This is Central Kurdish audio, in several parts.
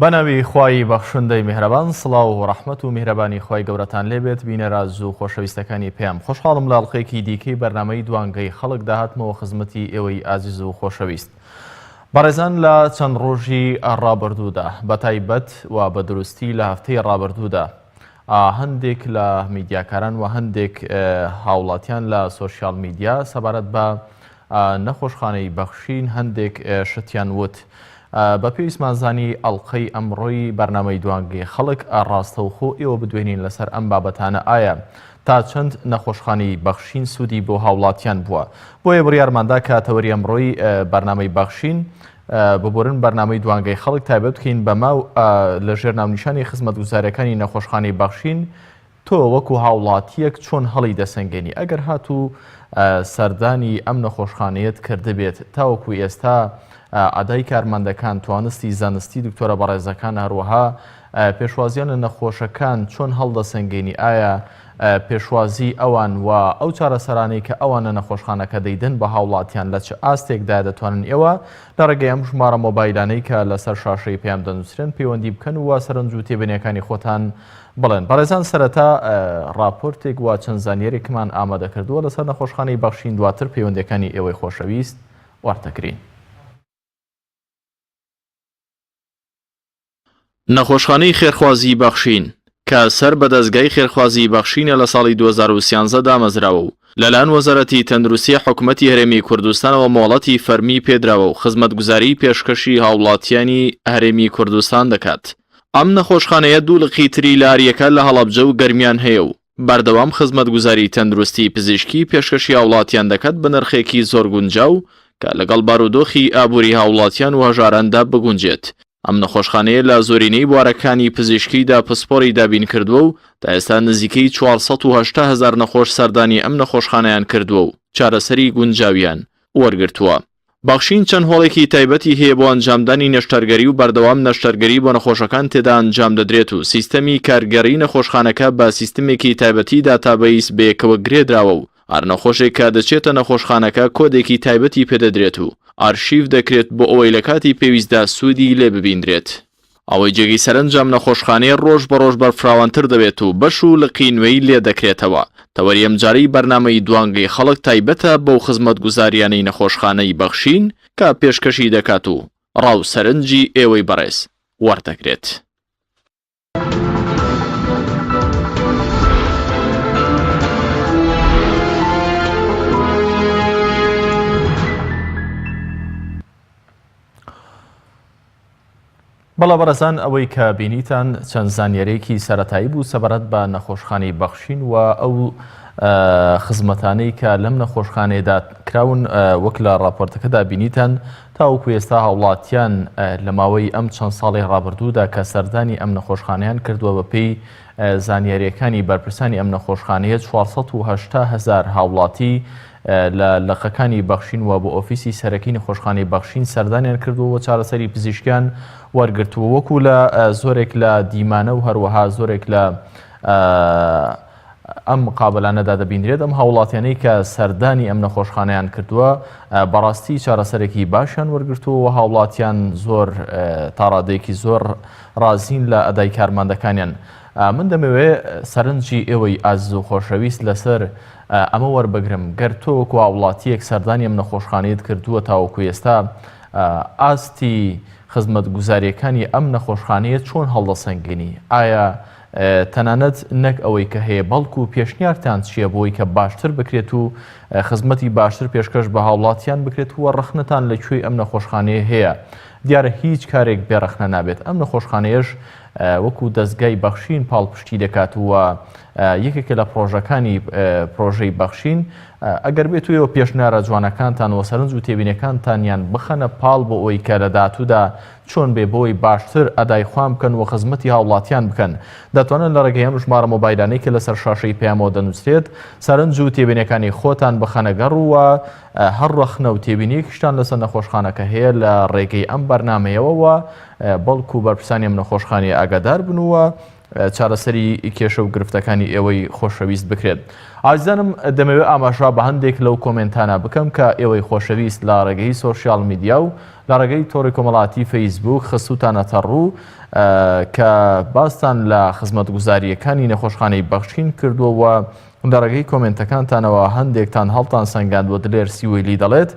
بەناوی خوای بەخشندەی میهرەبان سڵاو و ڕەحمەت و میهرەبانی خوای گەورەتان لێبێت بینەرە ئازیز و خۆشەویستەکانی پەیام خۆشحاڵم لە ئەڵقەیەکی دیکەی بەرنامەی دوانگەی خەڵک داهاتمەوە خزمەتی ئێوەی ئازیز و خۆشەویست بەڕێزان لە چەند ڕۆژی ڕابردوودا بەتایبەت و بە دروستی لە هەفتەی ڕابردوودا هەندێک لە میدیاکاران و هەندێک هاوڵاتیان لە سۆشیال میدیا سەبارەت بە نەخۆشخانەی بەخشین هەندێک شتیان وت. بە پێویستمان زانی ئەڵقەی ئەمڕۆی بەرنامەی دوانگەی خەڵک ڕاستەوخۆ ئێوە بدوێنین لەسەر ئەم بابەتانە ئایا تا چەند نەخۆشخانەی بەخشین سوودی بۆ هاوڵاتیان بووە؟ بۆیە بڕیارماندا کە تەوەری ئەمڕۆی بەرنامەی بەخشین ببورن بەرنامەی دوانگەی خەڵک تایبەت بکەین بەمە لەژێر ناونیشانی خزمەتگوزاریەکانی نەخۆشخانەی بەخشین تۆ وەکو هاوڵاتیەک چۆن هەڵی دەسەنگێنی ئەگەر هاتوو سەردانی ئەم نەخۆشخانەیەت کردبێت تاوەکو ئێستا ئەدای کارمەندەکان توانستی زانستی دکتۆرە بەڕێزەکان هەروەها پێشوازیان لە نەخۆشەکان چۆن هەڵدەسەنگێنی ئایا پێشوازی ئەوان و ئەو چارەسەرانەی کە ئەوان لە نەخۆشخانەکە دەیدەن بە هاوڵاتیان لە چ ئاستێکدا دەتوانن ئێوە لە ڕێگەی ئەم ژمارە مۆبایلانەی کە لەسەر شاشەی پەیام دەنووسرێن پەیوەندی بکەن و سەرنج و تێبینیەکانی خۆتان بڵێن. بەڕێزان سەرەتا ڕاپۆرتێک و چەند زانیاریکمان ئامادە کردووە لەسەر نەخۆشخانەی بەخشین دواتر پەیوەندیەکانی ئێوەی خۆشەویست وەردەگرین. نەخۆشخانەی خێرخوازیی بەخشین، کە سەر بە دەزگای خێرخوازیی بەخشینە لە ساڵی 2013 دامەزراوە و لەلایەن وەزارەتی تەندروستی حکومەتی هەرێمی کوردستانەوە مۆڵەتی فەرمی پێدراوە و خزمەتگوزاریی پێشکەشی هاوڵاتیانی هەرێمی کوردستان دەکات. ئەم نەخۆشخانەیە دوو لقی تری لە هەریەکە لە هەڵەبجە و گەرمیان هەیە و بەردەوام خزمەتگوزاری تەندروستی پزیشکی پێشکەشی هاوڵاتیان دەکات بە نرخێکی زۆر گونجاو کە لەگەڵ بارودۆخی ئابووری هاوڵاتیان و هەژاراندا بگونجێت. ئەم نەخۆشخانەیە لە زۆرینەی بوارەکانی پزیشکیدا پسپۆری دابینکردووە و تا ئێستا نزیکەی 480 هەزار نەخۆش سەردانی ئەم نەخۆشخانەیان کردووە و چارەسەری گونجاویان وەرگرتووە. بەخشین چەند هۆڵێکی تایبەتی هەیە بۆ ئەنجامدانی نەشتەرگەری و بەردەوام نەشتەرگەری بۆ نەخۆشەکان تێدا ئەنجام دەدرێت و سیستەمی کارگێڕی نەخۆشخانەکە بە سیستمێکی تایبەتی داتابەیس بەیەکەوە گرێدراوە و هەر نەخۆشێک کە دەچێتە نەخۆشخانەکە کۆدێکی تایبەتی پێدەدرێت و ئارشیڤ دەکرێت بۆ ئەوەی لە کاتی پێویستدا سوودی لێ ببیندرێت. ئەوەی جێگەی سەرنجە ئەم نەخۆشخانەیە ڕۆژ بە ڕۆژ بەرفراوانتر دەبێت و بەش و لقی نوێی لێ دەکرێتەوە. تەوەری ئەمجارەی بەرنامەی دوانگەی خەڵک تایبەتە بەو خزمەتگوزارییانەی نەخۆشخانەی بەخشین کە پێشکەشی دەکات و ڕا و سەرنجی ئێوەی بەڕێز وەردەگرێت. بەڵێ بەڕێزان ئەوەی کە بینیتان چەند زانیاریەکی سەرەتایی بوو سەبارەت بە نەخۆشخانەی بەخشین و ئەو خزمەتانەی کە لەم نەخۆشخانەیەدا کراون وەک لە راپۆرتەکەدا بینیتان تاوەکو ئێستا هاوڵاتیان لە ماوەی ئەم چەند ساڵی ڕابردوودا کە سەردانی ئەم نەخۆشخانەیان کردووە بەپێی زانیارییەکانی بەرپرسانی ئەم نەخۆشخانەیە 480 هەزار هاوڵاتی لە لقەکانی بەخشین و بۆ ئۆفیسی سەرەکی نەخۆشخانەی بەخشین سەردانیان کردووە و چارەسەری پزیشکیان وەرگرتووە وەکو لە زۆرێک لە دیمانە و هەروەها زۆرێک لە ئەم قابلانەدا دەبینرێت ئەم هاوڵاتیانەی کە سەردانی ئەم نەخۆشخانەیان کردووە بەڕاستی چارەسەرێکی باشیان وەرگرتووە و هاوڵاتیان زۆر تاڕادەیەکی زۆر ڕازین لە ئەدای کارمەندەکانیان. من دەمەوێ سەرنجی ئێوەی ئازیز و خۆشەویست لەسەر ئەمە وەربگرم گەر تۆ وەکو هاوڵاتیەک سەردانی ئەم نەخۆشخانەیەت کردووە تاوەکو ئێستا ئاستی خزمەتگوزاریەکانی ئەم نەخۆشخانەیە چۆن هەڵدەسەنگێنی؟ ئایا تەنانەت نەک ئەوەی کە هەیە بەڵکو پێشنیارتان چییە بۆی کە باشتر بکرێت و خزمەتی باشتر پێشکەش بە هاوڵاتیان بکرێت و ڕەخنەتان لە کوێی ئەم نەخۆشخانەیە هەیە؟ دیارە هیچ کارێک بێ ڕەخنە نابێت ئەم نەخۆشخانەیەش وەکو دەزگای بەخشین پاڵپشتی دەکات و یەکێکە لە پڕۆژەکانی پرۆژەی بەخشین ئەگەر بێت و ئێوە پێشنیارە جوانەکانتان و سەرنج و تێبینەکانتانیان بخەنە پاڵ بۆ ئەوەی کە لە داهاتوودا چۆن بێ بۆی باشتر ئەدای خۆیان بکەن و خزمەتی هاوڵاتیان بکەن دەتوانن لە ڕێگەی ئەم ژمارە مۆبایلانەی کە لەسەر شاشەی پەیامەوە دەنووسرێت سەرنج و تێبینەکانی خۆتان بخەنە گەڕ و هەر ڕەخنە و تێبینیەکیشتان لەسەر نەخۆشخانەکە هەیە لە ڕێگەی ئەم بەرنامەیەوە و بەڵکو بەرپرسانی ئەم نەخۆشخانەیە ئاگادار بن و. چارەسەری کێشە و گرفتەکانی ئێوەی خۆشەویست بکرێت. ئازیزانم دەمەوێت ئاماژە بە هەندێک لەو کۆمێنتانە بکەم کە ئێوەی خۆشەویست لە ڕێگەی سۆشیال میدیا و لە ڕێگەی تۆڕی کۆمەڵاتی فەیسبوک خستوتانەتە ڕوو کە باستان لە خزمەتگوزارییەکانی نەخۆشخانەی بەخشین کردووە و لە ڕێگەی کۆمێنتەکانتانەوە هەندێکتان هەڵتان سەنگاندووە دلێر سیوەیلی دەڵێت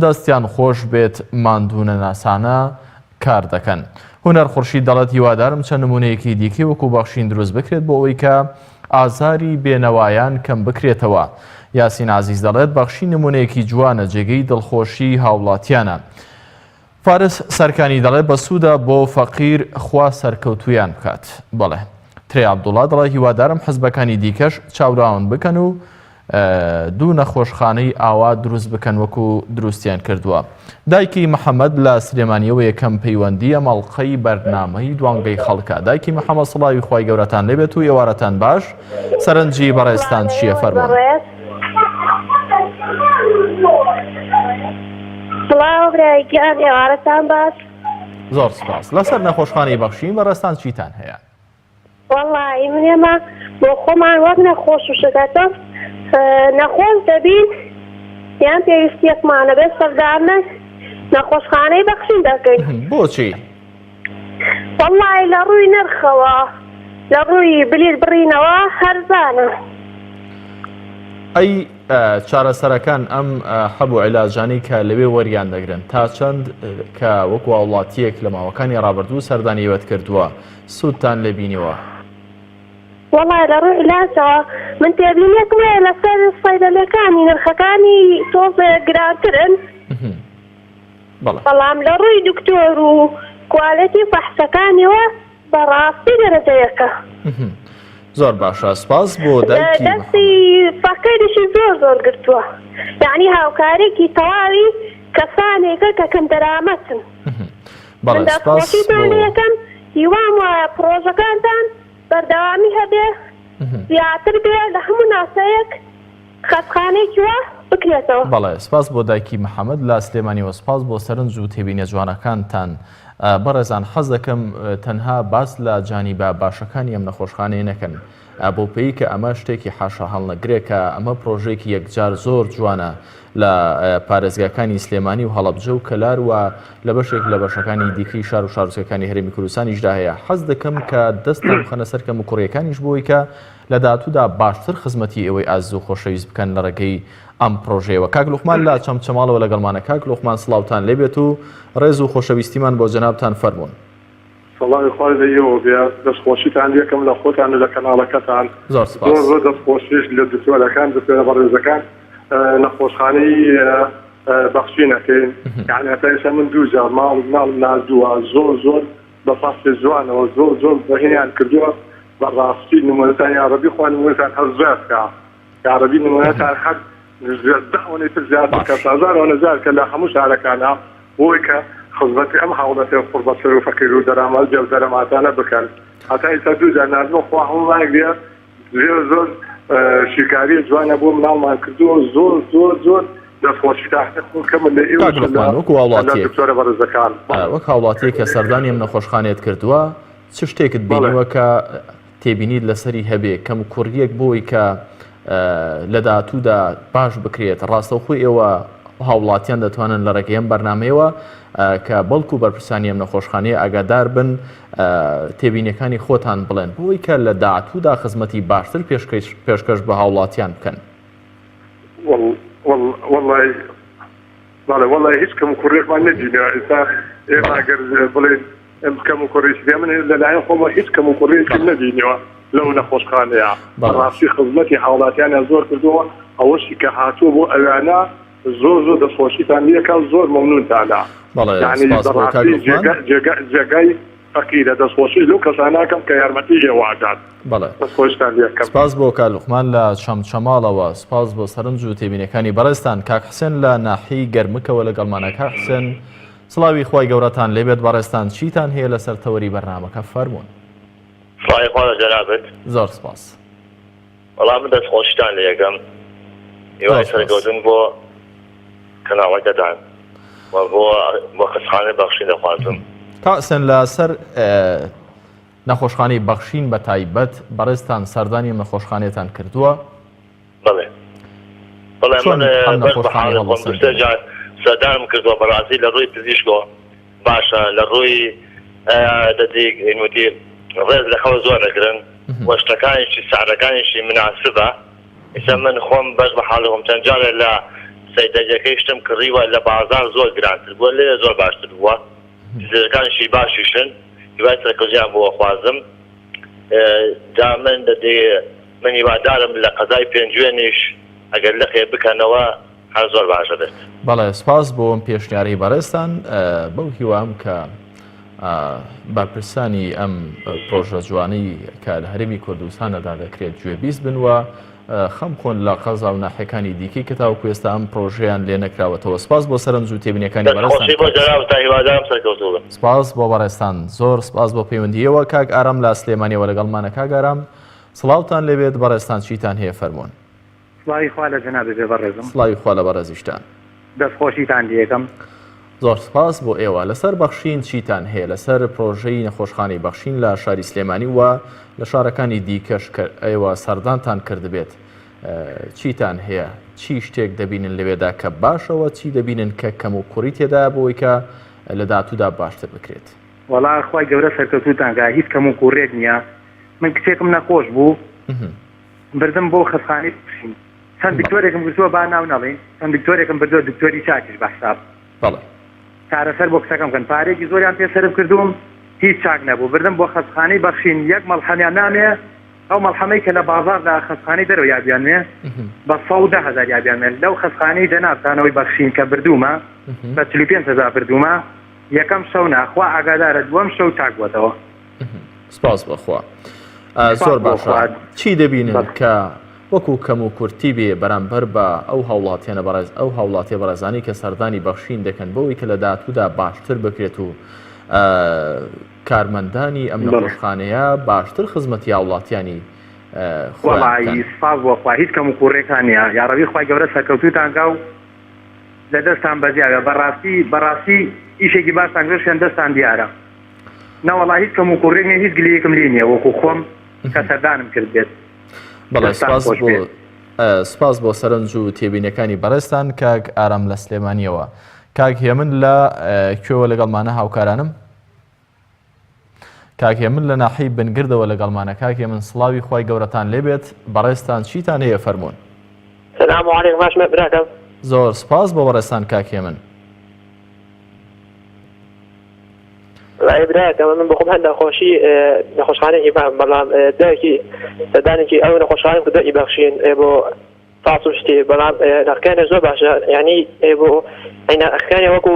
دەستیان خۆش بێت ماندوونەناسانە کار دەکەن. هونەر خورشید دەڵێت هیوادارم چەند نمونەیەکی دیکەی وەکو بەخشین دروست بکرێت بۆ ئەوەی کە ئازاری بێنەوایان کەم بکرێتەوە. یاسین عەزیز دەڵێت بەخشین نمونەیەکی جوانە جێگەی دڵخۆشی هاوڵاتیانە. فارس سەرکانی دەڵێت بەسوودە بۆ فەقیر خوا سەرکەوتوویان بکات. بەڵێ. ترێ عەبدوڵا دەڵێت هیوادارم حزبەکانی دیکەش چاوراون بکەن و دوو نەخۆشخانەی ئاوا دروست بکەن وەکو دروستیان کردووە. دایکی محەممەد لە سلێمانیەوە یەکەم پەیوەندی ئەم ئەڵقەی بەرنامەی دوانگەی خەڵکە. دایکی محەممەد سڵاوی خوای گەورەتان لێبێت و ئێوارەتان باش. سەرنجی بەڕێزتان چییە فەرموون؟ سڵاو برای گیان ئێوارەتان باش. زۆر سپاس. لەسەر نەخۆشخانەی بەخشین بەڕێزتان چیتان هەیە؟ وەڵایی من ئێمە بۆ خۆمان وەک نەخۆش و شکاتە نەخۆش دەبین یان پێویستیەکمانە بێت سەردانە نەخۆشخانەی بەخشین دەکەین. بۆچی؟ وەڵایی لە ڕووی نرخەوە لە ڕووی بلیت بڕینەوە هەرزانە. ئەی چارەسەرەکان ئەم حەب و عیلاجانەی کە لەوێ وەریان دەگرن تا چەند کە وەکو هاوڵاتیەک لە ماوەکانی ڕابردوو سەردانی ئێوەت کردووە سوودتان لێ بینیوە؟ وەڵا لە ڕووی عیلاجەوە من تێبینیەکم هەیە لەسەر سەیدەلیەکانی نرخەکانی تۆزێ گرانترن بەڵام لە ڕووی دکتۆر و کوالێتی فەحسەکانیەوە بەڕاستی دەرەجە یەکە. زۆر باشە سپاس بۆ دایکی دەستی فەقیریشی زۆر زۆر گرتووە یعنی هاوکارێکی تەواوی کەسانێکە کە کەم دەرامەتن. بەڵێ سپاس دەستخۆشیتان لێ ئەکەم هیوام وایە پڕۆژەکانتان بەردەوامی هەبێ زیاتر بێ لە هەموو ناوچەیەک خەستخانەیەکی وا بکرێتەوە. بەڵێ سپاس بۆ دایکی محەمەد لە سلێمانیەوە سپاس بۆ سەرنج و تێبینیە جوانەکانتان بەڕێزان حەز دەکەم تەنها باس لە جانیبە باشەکانی ئەم نەخۆشخانەیە نەکەن بەوپێی کە ئەمە شتێکی حاشاهەڵنەگرە کە ئەمە پرۆژەیەکی یەکجار زۆر جوانە لە پارێزگاکانی سلێمانی و هەڵەبجە و کەلار و لە بەشێک لە بەشەکانی دیکەی شار و شارۆچکەکانی هەرێمی کوردستانیشدا هەیە حەز دەکەم کە دەستتان بخەنە سەر کەموکوڕییەکانیش بۆی کە لە داهاتوودا باشتر خزمەتی ئێوەی ئازیز و خۆشەویست بکەن لە ڕێگەی ئەم پرۆژەیەوە. کاک لوقمان لە چەمچەماڵەوە لەگەڵمانە. کاک لوقمان سڵاوتان لێبێت و ڕێز و خۆشەویستیمان بۆ جەنابتان فەرموون. سڵاوی خوای لە ئێوە بێ دەست خۆشیتان لێکەم لە خۆتان و لە کەناڵەکەتان زۆر سپاس. زۆر زۆر دەست خۆشیش لە دکتۆرەکان دکتۆرە بەڕێزەکان نەخۆشخانەی بەخشین ئەکەین یانی هەتا ئێستا من دوو جار ماڵ مناڵم ناردووە زۆر زۆر بە فەحسی جوانەوە زۆر زۆر بەهێیان کردووە بەڕاستی نمونەتان یاڕەبی خوا نمونەتان هەر زیاد کا یاڕەبی نمونەتان هەر دە ئەوەنەی تر زیاد باش. بکە هەزار ئەوەنە زیاد کە لە هەموو شارەکانا بۆی کە خزمەتی ئەم هاوڵەتێ قوڕبەسەر و فەقیر و دەرامەت بێ دەرەماتانە بکەن هەتا ئیستا دوو جار ناردمە خوا هەموو مانگ دێ زۆر زۆر شیکاریە جوانە بۆ مناڵمان کردووە زۆر زۆر زۆر دەستخۆشیتان کەم لە ئێوە کاک لوقمان وەکو لە هاوڵاتیەک دکتۆرە بەڕێزەکان بەڵێ وەک هاوڵاتیەک کە سەردانی ئەم نەخۆشخانەیەت کردووە چ شتێکت بەڵێ بینیوە کە تێبینیت لەسەری هەبێ کەم و کوڕیەک بۆی کە لە داهاتوودا باش بکرێت ڕاستەوخۆی ئێوە هاوڵاتیان دەتوانن لە ڕێگەی ئەم بەرنمەیەوە کە بەڵکو بەرپرسانی ئەم نەخۆشخانەیە ئاگادار بن تێبینیەکانی خۆتان بڵێن بۆی کە لە داهاتوودا خزمەتی باشتر پێشکەش بە هاوڵاتیان بکەن. وەڵی بەڵێ وەڵی هیچ کەم و کوڕێکمان نەدینەوە ئێستا ئێمە گەر بڵێن کەم و کوڕیش بێ من لەلایەن خۆمەوە هیچ کەم و کوڕیەکم نەبینیوە لەو نەخۆشخانەیە بەڕاستی خزمەتی هاوڵاتیانیان زۆر کردووە ئەوەشی کە هاتووە بۆ ئەوانە زۆر زۆر دەستخۆشیتان لێکا و زۆر مەمنونتانە یعنی بەڕاستی جێگای فەقیرە دەستخۆشی لەو کەسانەکەم کە یارمەتی ئێوە ئەدات بەڵێ دەستخۆشتان لێکەم. سپاس بۆ کاک لوقمان لە چەمچەماڵەوە سپاس بۆ سەرنج و تێبینیەکانی بەڕێزتان کاک حسێن لە ناحیەی گەرمکەوە لەگەڵمانە کاک حسێن سڵاوی خوای گەورەتان لێبێت بەڕێزتان چیتان هەیە لەسەر تەوەری بەرنامەکە فەرموون. سڵاوی خوا لە جەنابت. زۆر سپاس. وەڵا من دەست خۆشیتان لێ ئەکەم هیوای زۆر سپاس. سەرکەوتن بۆ کەناڵەکەتان و بۆ بۆ خەستخانەی بەخشین دەخوازم. کاک حسێن لەسەر. نەخۆشخانەی بەخشین بە تایبەت بەڕێزتان سەردانی ئەم نەخۆشخانەیەتان کردووە؟ بەڵێ بەڵێ چۆن من ئەم بەش بە نەخۆشخانەی حاڵی خۆم دوو سێ هەڵدەسەنگێنن؟ جار سەردانم کردووە بەڕاستی لە ڕووی پزیشکەوە باشە لە ڕووی دەدی وتی ڕێز لە خەڵک زۆر ئەگرن و شتەکانیشی سعرەکانیشی مناسبە ئیستا من خۆم بەش بە حاڵی خۆم چەند جارێ لە سەیدەلیەکەی شتم کڕیوە لە بازاڕ زۆر گرانتر بووە لێرە زۆر باشتر بووە پزیشکەکانیشی باشیشن هیوای سەرکەوتنیان بۆ ئەخوازم جا من دەدی من هیوادارم لە قەزای پێنجوێنیش ئەگەر لقێ بکەنەوە هەر زۆر باش ئەبێت. بەڵێ سپاس بۆ ئەم پێشنیارەی بەڕێزتان بەو هیوام کە بەرپرسانی ئەم پرۆژە جوانەی کە لە هەرێمی کوردستانەدا دەکرێت گوێبیست بن و خەم خۆن لە قەزا و ناحیەکانی دیکەی کە تاوەکو ئێستا ئەم پرۆژەیان لێ نەکراوەتەوە سپاس بۆ سەرنج و تێبینیەکانی دەست بەڕێزتان خۆشی بۆ کاک جەنابتان هیوادارم سەرکەوتوو بن. سپاس بۆ بەڕێزتان زۆر سپاس بۆ پەیوەندییەوە کاک ئارام لە سلێمانیەوە لەگەڵمانە کاک ئارام سڵاوتان لێبێت بەڕێزتان چیتان هەیە فەرموون. سڵاوی خوا لە جەنابت بێ بەڕێزم. سڵاوی خوا لە بەڕێزیشتان. دەست خۆشیتان لێکەم. زۆر سپاس بۆ ئێوە. لەسەر بەخشین چیتان هەیە؟ لەسەر پرۆژەی نەخۆشخانەی بەخشین لە شاری سلێمانی و لە شارەکانی دیکەش کە ئێوە سەردانتان کردبێت چیتان هەیە؟ چی شتێک دەبینن لەوێدا کە باشە و چی دەبینن کە کەموکوڕی تێدایە بۆ ئەوەی کە لە داهاتوودا باشتر بکرێت؟ وەڵا خوای گەورە سەرکەوتووتان کا هیچ کەموکوڕیەک نیە من کچێکم نەخۆش بوو بردم بۆ خەستخانەی بەخشین چەند دکتۆرێکم گرتووە با ناو نەڵێین چەند دکتۆرێکم بردووە دکتۆری چاکیش بە حساب بەڵێ. چارەسەر بۆ کچەکەم کەن پارەیەکی زۆریان پێ سەرف کردووم هیچ چاک نەبوو بردم بۆ خەستخانەی بەخشین یەک مەڵحەمیان نامێ ئەو مەڵحەمەی کە لە بازاڕ لە خەستخانەی دەرەوە یابیانمێ بە 110 هەزار یابیانمێ لەو خەستخانەی جەنابتانەوەی بەخشین کە بردوومە بە 45 هەزار بردوومە یەکەم شەو نا خوا ئاگادارە دووەم شەو چاک بووەتەوە. سپاس بەخوا زۆر باشە چی دەبینن کە وەکو کەم و کورتی بێ بەرامبەر بە ئەو هاوڵاتیانە بەڕێز ئەو هاوڵاتیە بەڕێزانی کە سەردانی بەخشین دەکەن بۆی کە لە داهاتوودا باشتر بکرێت و کارمەندانی ئەم نەخۆشخانەیە باشتر خزمەتی هاوڵاتیانی وەڵی سپاس بۆ خوا هیچ کەم و کوڕێکان نییە یاڕەبی خوای گەورە سەرکەوتوتان کا و لە دەستان بەزیاوێ بەڕاستی بەڕاستی ئیشێکی باشتان کرد شوێن دەستان دیارە. نەوەڵا هیچ کەم و کوڕیەک نیە هیچ گلەیەکم لێ نیە وەکو خۆم کە سەردانم کرد بێت. بەڵێ سپاس بۆ سپاس بۆ سەرنج و تێبینەکانی بەڕێزتان کاک ئارام لە سلێمانیەوە. کاک هێمن لە کوێوە لەگەڵمانە هاوکارانم؟ کاک هێمن لە ناحیەی بنگردەوە لەگەڵمانە کاک هێمن سڵاوی خوای گەورەتان لێبێت بەڕێزتان چیتان هەیە فەرموون. سلام علیکم باش براکەم. زۆر سپاس بۆ بەڕێزتان کاک هێمن. وەڵایی براکەم من بەخۆم هەر نەخۆشی نەخۆشخانەی ئیمام بەڵام دایکی سەردانێکی ئەو نەخۆشخانەم کردووە ئیبەخشین بۆ فاس و شتی بەڵام نرخەکانیان زۆر باشە یعنی بۆ نرخەکانیان وەکو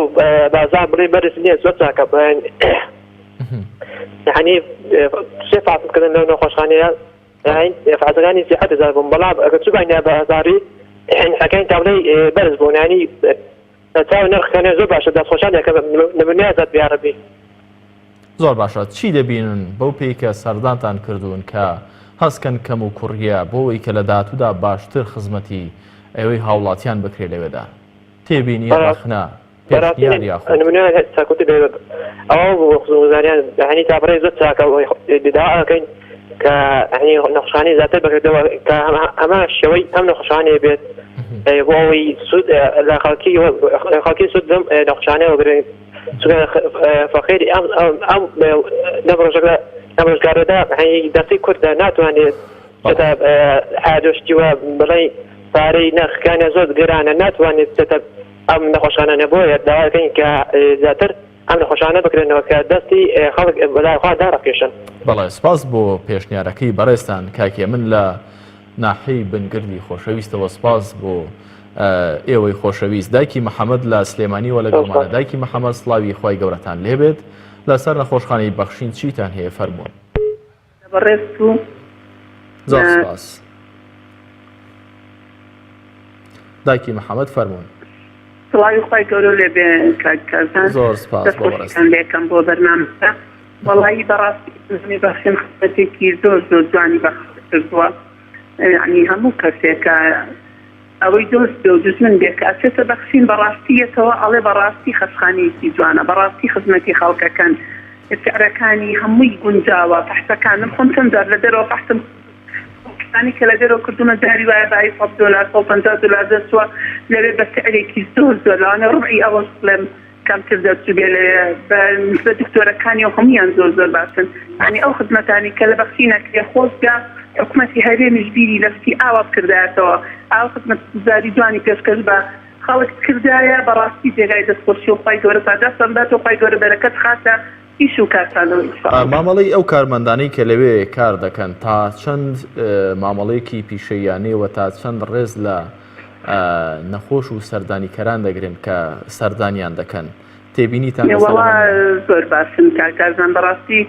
بازاڕ بڵێ بەرز نییە زۆر چاکە بڵێن یعنی سێ فاسم کردن لەو نەخۆشخانەیە فاسەکانی 3000 بوون بەڵام ئەگەر چووباینە بازاڕی نرخەکانی تا بڵێ بەرز بوون یعنی چاو نرخ کەنێ زۆر باشە دەست خۆشان یەکەم نمونەیە ئازاد بی یاڕەبی. زۆر باشە چی دەبینن بەو پێی کە سەردانتان کردوون کە هەستکەن کەم و کوڕیە بۆ ئەوەی کە لە داهاتوودا باشتر خزمەتی ئێوەی هاوڵاتیان بکرێ لەوێدا تێبینی ڕەخنە بەڕاستی پێشنیار یاخود نمونە سەرکەوتوو بێ ئەوە بۆ خزمەتگوزاریان یعنی تا بڕێ زۆر چاکە داوا ئەکەین کە یعنی نەخۆشخانەی زیاتر بکرێتەوە کە هەمان شێوەی ئەم نەخۆشخانەیە بێت بۆ ئەوەی سوود لە خەڵکی خەڵکی سوود لەم نەخۆشخانەیە وەگرن چونکە فەقیری ئەم ئەم لەم ڕۆژەکە لەم ڕۆژگارەدا یعنی دەستی کوردە ناتوانێت بچێتە حادۆشتی و بڵێ پارەی نرخەکانیان زۆر گرانە ناتوانێت بچێتە ئەم نەخۆشخانانە بۆیە داوا دەکەین کە زیاتر ئەم نەخۆشانە بکرێنەوە کە دەستی خەڵک بەلای خۆیان داڕەکێشن. بەڵێ سپاس بۆ پێشنیارەکەی بەڕێزتان کاک هێمن لە ناحیەی بنگردی خۆشەویستەوە سپاس بۆ ئێوەی خۆشەویست دایکی محەممەد لە سلێمانیوە لەگەڵمانە دایکی محەممەد سڵاوی خوای گەورەتان لێبێت لەسەر نەخۆشخانەی بەخشین چیتان هەیە فەرموون. بەڕێزت و زۆر سپاس دایکی محەممەد فەرمونون سڵاوی خوای گەورە لێ بێ کاک کارزان زۆر سپاس بۆ بەڕێزت. دەستخۆشیتان لێکەم بۆ بەرنامەکە وەڵایی بەڕاستی بەرنامەی بەخشین خزمەتێکی زۆر زۆر جوانی بە خەڵک کردووە یعنی هەموو کەسێکە ئەوەی دۆست بێ و دوژمن بێ کە ئەچێتە بەخشین بەڕاستی یەتەوە ئەڵێ بەڕاستی خەسخانەیەکی جوانە بەڕاستی خزمەتی خەڵکەکەن. سعرەکانی هەمووی گونجاوە فەحسەکان من خۆم چەند جار لە دەرەوە فەحسم کەسانی کە لە دەرەوە کردومە جاری وایە بایی سەد دۆلار 150 دۆلار دەرچووە لەوێ بە سعرێکی زۆر زۆر لەوانەیە ڕوبعی ئەوەش بڵێم کەمتر دەرچووبێ لەوێ بە نسبەت دکتۆرەکانیەوە هەموویان زۆر زۆر باشن یانی ئەو خزمەتانی کە لە بەخشین ئەکرێ خۆزگە حکومەتی هەرێمیش بیری لە شتی ئاوا بکردایەتەوە ئاوا خزمەتگوزاری جوانی پێشکەش بە خەڵک بکردایە بەڕاستی جێگای دەستخۆشیە و خوای گەورە پاداشتان بداتەوە خوای گەورە بەرەکەت خاتە ئیش و کارتانەوە ان شاء اللە. مامەڵەی ئەو کارمەندانەی کە لەوێ کار دەکەن تا چەند مامەڵەیەکی پیشەییانەیە و تا چەند ڕێز لە نەخۆش و سەردانیکەران دەگرن کە سەردانیان دەکەن تێبینیتان لەسەر وەڵا ئەمە نییە؟ زۆر باشن کاک کارزان بەڕاستی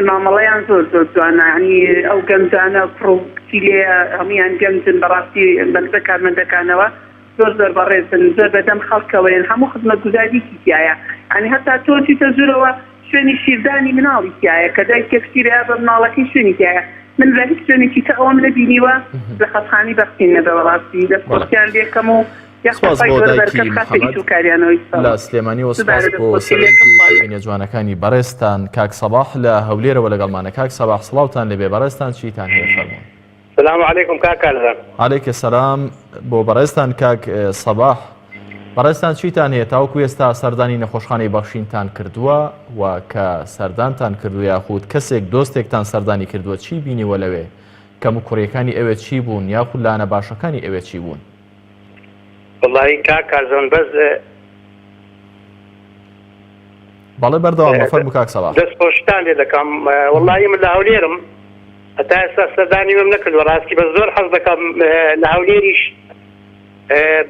مامەڵەیان زۆر زۆر جوانە یانی ئەو گەنجانە کوڕ و کچی لێیە هەموویان گەنجن بەڕاستی بەنسبەت کارمەندەکانەوە زۆر زۆر بەڕێزن زۆر بەدەم خەڵکەوەیەن هەموو خزمەتگوزاریکی تیایە یانی هەتا تۆ چیتە ژورەوە شوێنی شیردانی مناڵی تیایە کە دایکێک شیرەیا بە مناڵەکەی شوێنی تیایە من لە هیچ شوێنێکی تر ئەوەم نەبینیوە لە خەستخانەی بەخشین نەبێ بەڕاستی دەست خۆشیان لێکەم و یاخوا سپاس خوای بۆ گەورە دایکی بەرکەت خاتە محەمەد ئیش و کاریانەوە لە ئیشەڵا سلێمانیەوە سپاس دوبارە دەست بۆ خۆشی سەرنج لێکەم و خوا لەگەڵ. تێبینیە جوانەکانی بەڕێزتان کاک سەباح لە هەولێرەوە لەگەڵمانە کاک سەباح سڵاوتان لێبێ بەڕێزتان چیتان هەیە فەرموون. سلام علیکم کاک کارزان. علیک سلام بۆ بەڕێزتان کاک سەباح بەڕێزتان چیتان هەیە تاوەکو ئێستا سەردانی نەخۆشخانەی بەخشینتان کردووە و کە سەردانتان کردووە یاخود کەسێک دۆستێکتان سەردانی کردووە چی بینیوە لەوێ کەموکوڕیەکانی ئەوێ چی بوون یاخود لانە باشەکانی ئەوێ چی بوون؟ وەڵایی کاک کارزان بەس بەڵێ بەردەوام بە فەرموو کاک سەباح. دەست خۆشتان لێ دەکەم وەڵایی من لە هەولێرم هەتا ئێستا سەردانی وێم نەکردووە ڕاستی بەس زۆر حەز دەکەم لە هەولێریش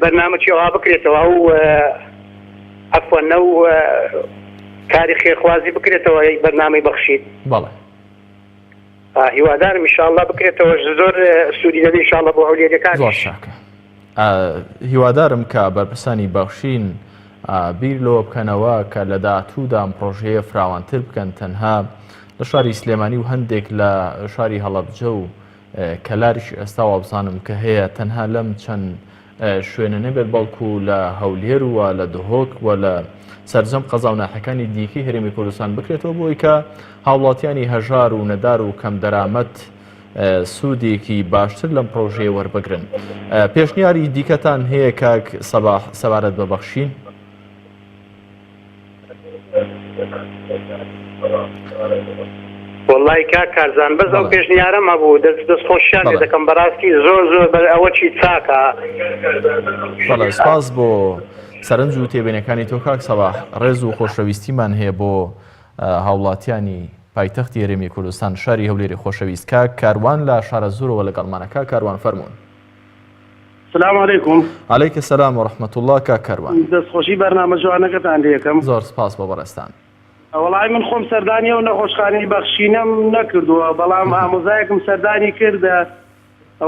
بەرنامەکی ئەوها بکرێتەوە ئەو عەفوەن ئەو کاری خێرخوازی بکرێتەوە بەرنامەی بەخشین. بەڵێ. هیوادارم ان شاء اللە بکرێتەوە زۆر سوودی دەبێ ان شاء اللە بۆ هەولێریەکانیش. زۆر چاکە هیوادارم کە بەرپرسانی بەخشین بیر لەوە بکەنەوە کە لە داهاتوودا ئەم پڕۆژەیە فراوانتر بکەن تەنها لە شاری سلێمانی و هەندێک لە شاری هەڵەبجە و کەلاریش ئێستا وابزانم کە هەیە تەنها لەم چەند شوێنە نەبێت بەڵکو لە هەولێر و لە دهۆک و لە سەرجەم قەزا و ناحیەکانی دیکەی هەرێمی کوردستان بکرێتەوە بۆی کە هاوڵاتیانی هەژار و نەدار و کەمدەرامەت سوودێکی باشتر لەم پرۆژەیە وەربگرن. پێشنیاری دیکەتان هەیە کاک سەباح سەبارەت بە بەخشین؟ وەڵای کاک کارزان بەس ئەو پێشنیارەم هەبوو دەست دەست خۆشیان لێ دەکەم بەڕاستی زۆر زۆر بەر ئەوە چی چاکە. بەڵێ سپاس بۆ سەرنج و تێبینەکانی تۆ کاک سەباح ڕێز و خۆشەویستیمان هەیە بۆ هاوڵاتیانی پایتەختی هەرێمی کوردستان شاری هەولێری خۆشەویست کاک کاروان لە شارەزوورەوە لەگەڵمانە کاک کاروان فەرموون. سلام علیکم. علیک سلام و رحمە اللە کاک کاروان. دەست خۆشی بەرنامە جوانەکەتان لێ ئەکەم. زۆر سپاس بۆ بەڕێزتان. وەڵای من خۆم سەردانی ئەو نەخۆشخانەی بەخشینەم نەکردووە بەڵام ئامۆزایەکم سەردانی کرد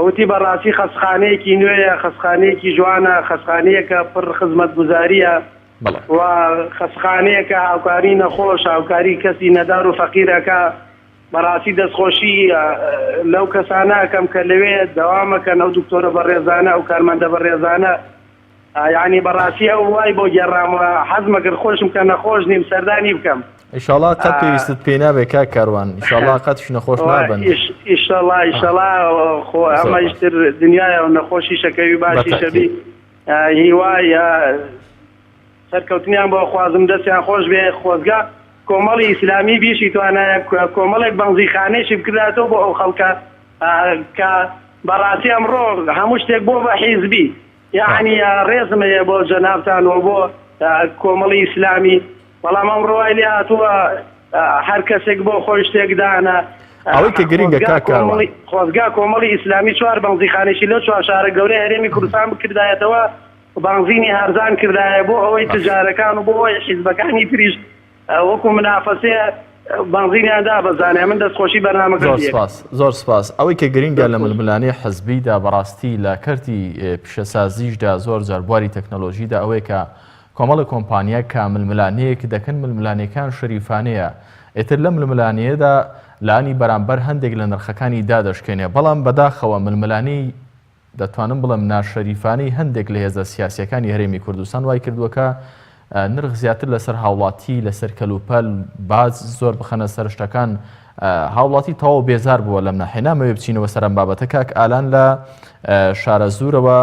وتی بەڕاستی خەستخانەیەکی نوێیە خەستخانەیەکی جوانە خەستخانەیەکە پڕ خزمەتگوزاریە و خەستخانەیەکە هاوکاری نەخۆش هاوکاری کەسی نەدار و فەقیر ئەکا بەڕاستی دەستخۆشی لەو کەسانە ئەکەم کە لەوێ دەوام ئەکەن ئەو دکتۆرە بەڕێزانە ئەو کارمەندە بەڕێزانە یانی بەڕاستی ئەو وای بۆ گێڕامەوە حەزمە کرد خۆشم کە نەخۆش نیم سەردانی بکەم. ئیشاڵا قەت پێویستت پێی نابێ کاک کاروان ئیشاڵا قەتیش نەخۆش نابن. ئیشەڵا ئیشەڵا خۆ ئەمەش تر دنیایە و نەخۆشیشەکەوی باشیشەبی هیوای سەرکەوتنیان بۆ ئەخوازم دەستیان خۆش بێ خۆزگە کۆمەڵی ئیسلامی بیشی توانایە کۆمەڵێک بەنزیخانەیشی بکرداتەوە بۆ ئەو خەڵکە کە بەڕاستی ئەمڕۆ هەموو شتێک بۆ بە حیزبی یعنی ڕێزم هەیە بۆ جەنابتان و بۆ کۆمەڵی ئیسلامی بەڵام ئەمڕۆ وای لێ هاتووە هەر کەسێک بۆ خۆی شتێک دانا ئەوەی کە گرنگە کاک کاروان خۆزگا کۆمەڵی ئیسلامی چوار بەنزیخانەیشی لەو چوار شارە گەورەی هەرێمی کوردستان بکردایەتەوە بانزینی هەرزان کردایە بۆ ئەوەی تجارەکان و بۆ ئەوەی حیزبەکانی تریش وەکو منافەسێ بانزینیان دابەزانێ من دەستخۆشی بەرنامەکە زۆر سپاس زۆر سپاس ئەوەی کە گرنگە لە ململانێ حزبیدا بەڕاستی لە کەرتی پیشەسازیشدا زۆر جار بواری تەکنەلۆژیدا ئەوەیە کە کۆمەڵی کۆمپانیا کە ململانێیەک دەکەن ململانێکان شەریفانەیە ئیتر لەم ململانێیەدا لانی بەرامبەر هەندێک لە نرخەکانی دادەشکێنێ بەڵام بەداخەوە ململانێی دەتوانم بڵێم ناشەریفانەی هەندێک لە هێزە سیاسیەکانی هەرێمی کوردستان وای کردووە کە. نرخ زیاتر لەسەر هاوڵاتی لەسەر کەلوپەل باج زۆر بخەنە سەر شتەکان هاوڵاتی تەواو بێزار بووە لەم ناحیە نامەوێ بچینەوە سەر ئەم بابەتە کاک ئالان لە شارەزوورەوە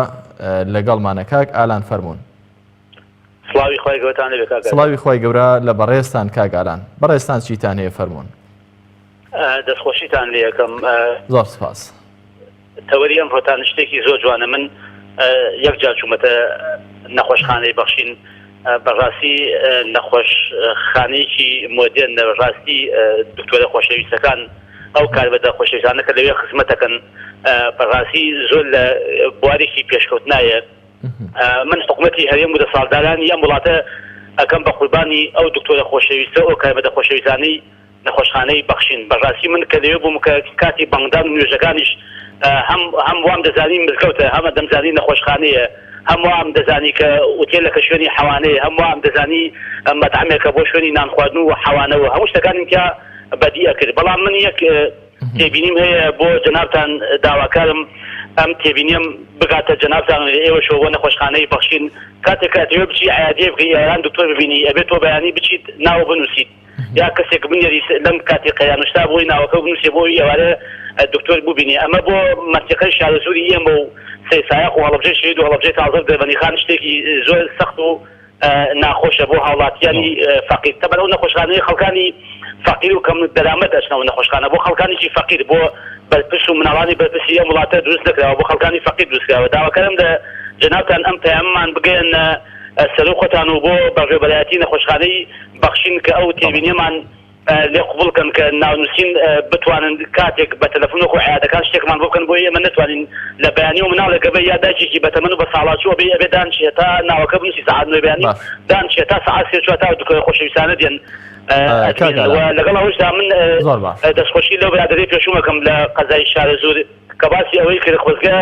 لەگەڵمانە کاک ئالان فەرمونون. سڵاوی خوای گەورەتان لێبێ کاک ئالان. سڵاوی خوای گەورە لە بەڕێزتان کاک ئالان. بەڕێزتان چیتان هەیە فەرموون. دەستخۆشیتان لێ ئەکەم. زۆر سپاس. تەوەری ئەمڕۆتان شتێکی زۆر جوانە من یەک جار چوومەتە نەخۆشخانەی بەخشین بەڕاستی نەخۆشخانەیەکی مۆدێرن ڕاستی دکتۆرە خۆشەویستەکان ئەو کاربەدە خۆشەویستانە کە لەوێ خزمەتەکەن بەڕاستی زۆر لە بوارێکی پێشکەوتنایە من حکومەتی هەرێم و دەسەڵاتدارانی ئەم وڵاتە ئەکەم بە قوربانی ئەو دکتۆرە خۆشەویستە ئەو کارمەندە خۆشەویستانەی نەخۆشخانەی بەخشین بەڕاستی من کە لەوێ بووم کە کاتی بانگدان و نوێژەکانیش هەم هەم وام دەزانی مزگەوتە هەم دەمزانی نەخۆشخانەیە هەم وام دەزانی کە ئوتێلەکە شوێنی حەوانەیە هەم وام دەزانی مەتعەمێکە بۆ شوێنی نان خواردن و حەوانەوە هەموو شتەکانیم تیا بەدی ئەکرد بەڵام من یەک تێبینیم هەیە بۆ جەنابتان داواکارم ئەم تێبینیەم بگاتە جەنابتان و لە ئێوەشەوە بۆ نەخۆشخانەی بەخشین کاتێک کە ئەتەوێ بچی عیادیە بکەی ئێواران دکتۆر ببینی ئەبێ تۆ بەیانی بچیت ناو بنووسیت یا کەسێک بنێری لەم کاتی قەیران و شتا بۆی ناوەکە بنووسێ بۆ ئێوارە دکتۆر ببینی ئەمە بۆ مەنتیقەی شارەزووری ئێمە و سەیسایەق و هەڵەبجەی شەهید و هەڵەبجەی تازە و دەربەندیخان شتێکی زۆر سەخت و ناخۆشە بۆ هاوڵاتیانی فەقیر تەبەن ئەو نەخۆشخانەیە خەڵکانی فەقیر و کەم دەرامەت ئەچنەوە نەخۆشخانە بۆ خەڵکانێکی فەقیر بۆ بەرپرس و مناڵانی بەرپرسی ئەم وڵاتە دروست نەکراوە بۆ خەڵکانی فەقیر دروست کراوە داواکارم لە جەنابتان ئەم پەیامەمان بگەیەننە سەرو خۆتان و بۆ بەڕێوبەرایەتی نەخۆشخانەی بەخشین کە ئەو تێبینیەمان لێ قبوڵ کەن کە ناونوسین بتوانن کاتێک بە تەلەفون وەکو عیادەکان شتێکمان بۆ بکەن بۆی ئێمە نەتوانین لە بەیانیەوە مناڵێک ئەبێ یا دایکێکی بەتەمەن و بە ساڵاچوو ئەبێ ئەبێ دانشێ هەتا ناوەکە بنوسی سەعات نۆی بەیانی باش. دانشێ تا سەعات سێ چوار تا دکتۆرە خۆشەویستانە دێن کاک ئەدمین و ئالان لەگەڵ ئەوەشدا من زۆر باش. دەستخۆشی لەو برادەرەی پێشووم ئەکەم لە قەزای شارەزوور کە باسی ئەوەی کرد خۆزگە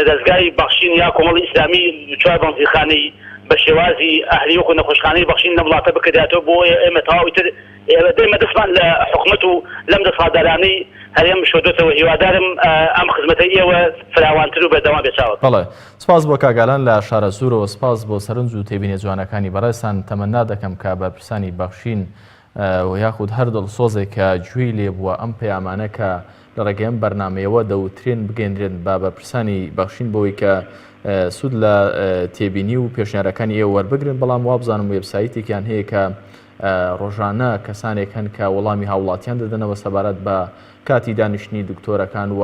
دەزگای بەخشین یا کۆمەڵی ئیسلامی چوار بەنزینخانەی بە شێوازی ئەهلی وەکو نەخۆشخانەی بەخشین لەم وڵاتە بکردایەتەوە بۆ ئێمە تەواو ئیتر ئێمە دەستمان لە حکومەت و لەم دەسەڵاتدارانەی هەرێم شۆردۆتەوە هیوادارم ئەم خزمەتەی ئێوە فراوانتر و بەردەوام بێت چاوەک. بەڵێ سپاس بۆ کاک ئالان لە شارەزوورەوە سپاس بۆ سەرنج و تێبینیە جوانەکانی بەڕێزتان تەمەنا دەکەم کە بەرپرسانی بەخشین و یاخود هەر دڵسۆزێک کە گوێی لێبووە ئەم پەیامانە کە لە ڕێگەی ئەم بەرنامەیەوە دەوترێن بگەندرێن بە بەرپرسانی بەخشین بۆی کە سوود لە تێبینی و پێشنیارەکانی ئێوە وەربگرن بەڵام وابزانم وێبسایتێکیان هەیە کە ڕۆژانە کەسانێک هەن کە وەڵامی هاوڵاتیان دەدەنەوە سەبارەت بە کاتی دانیشتنی دکتۆرەکان و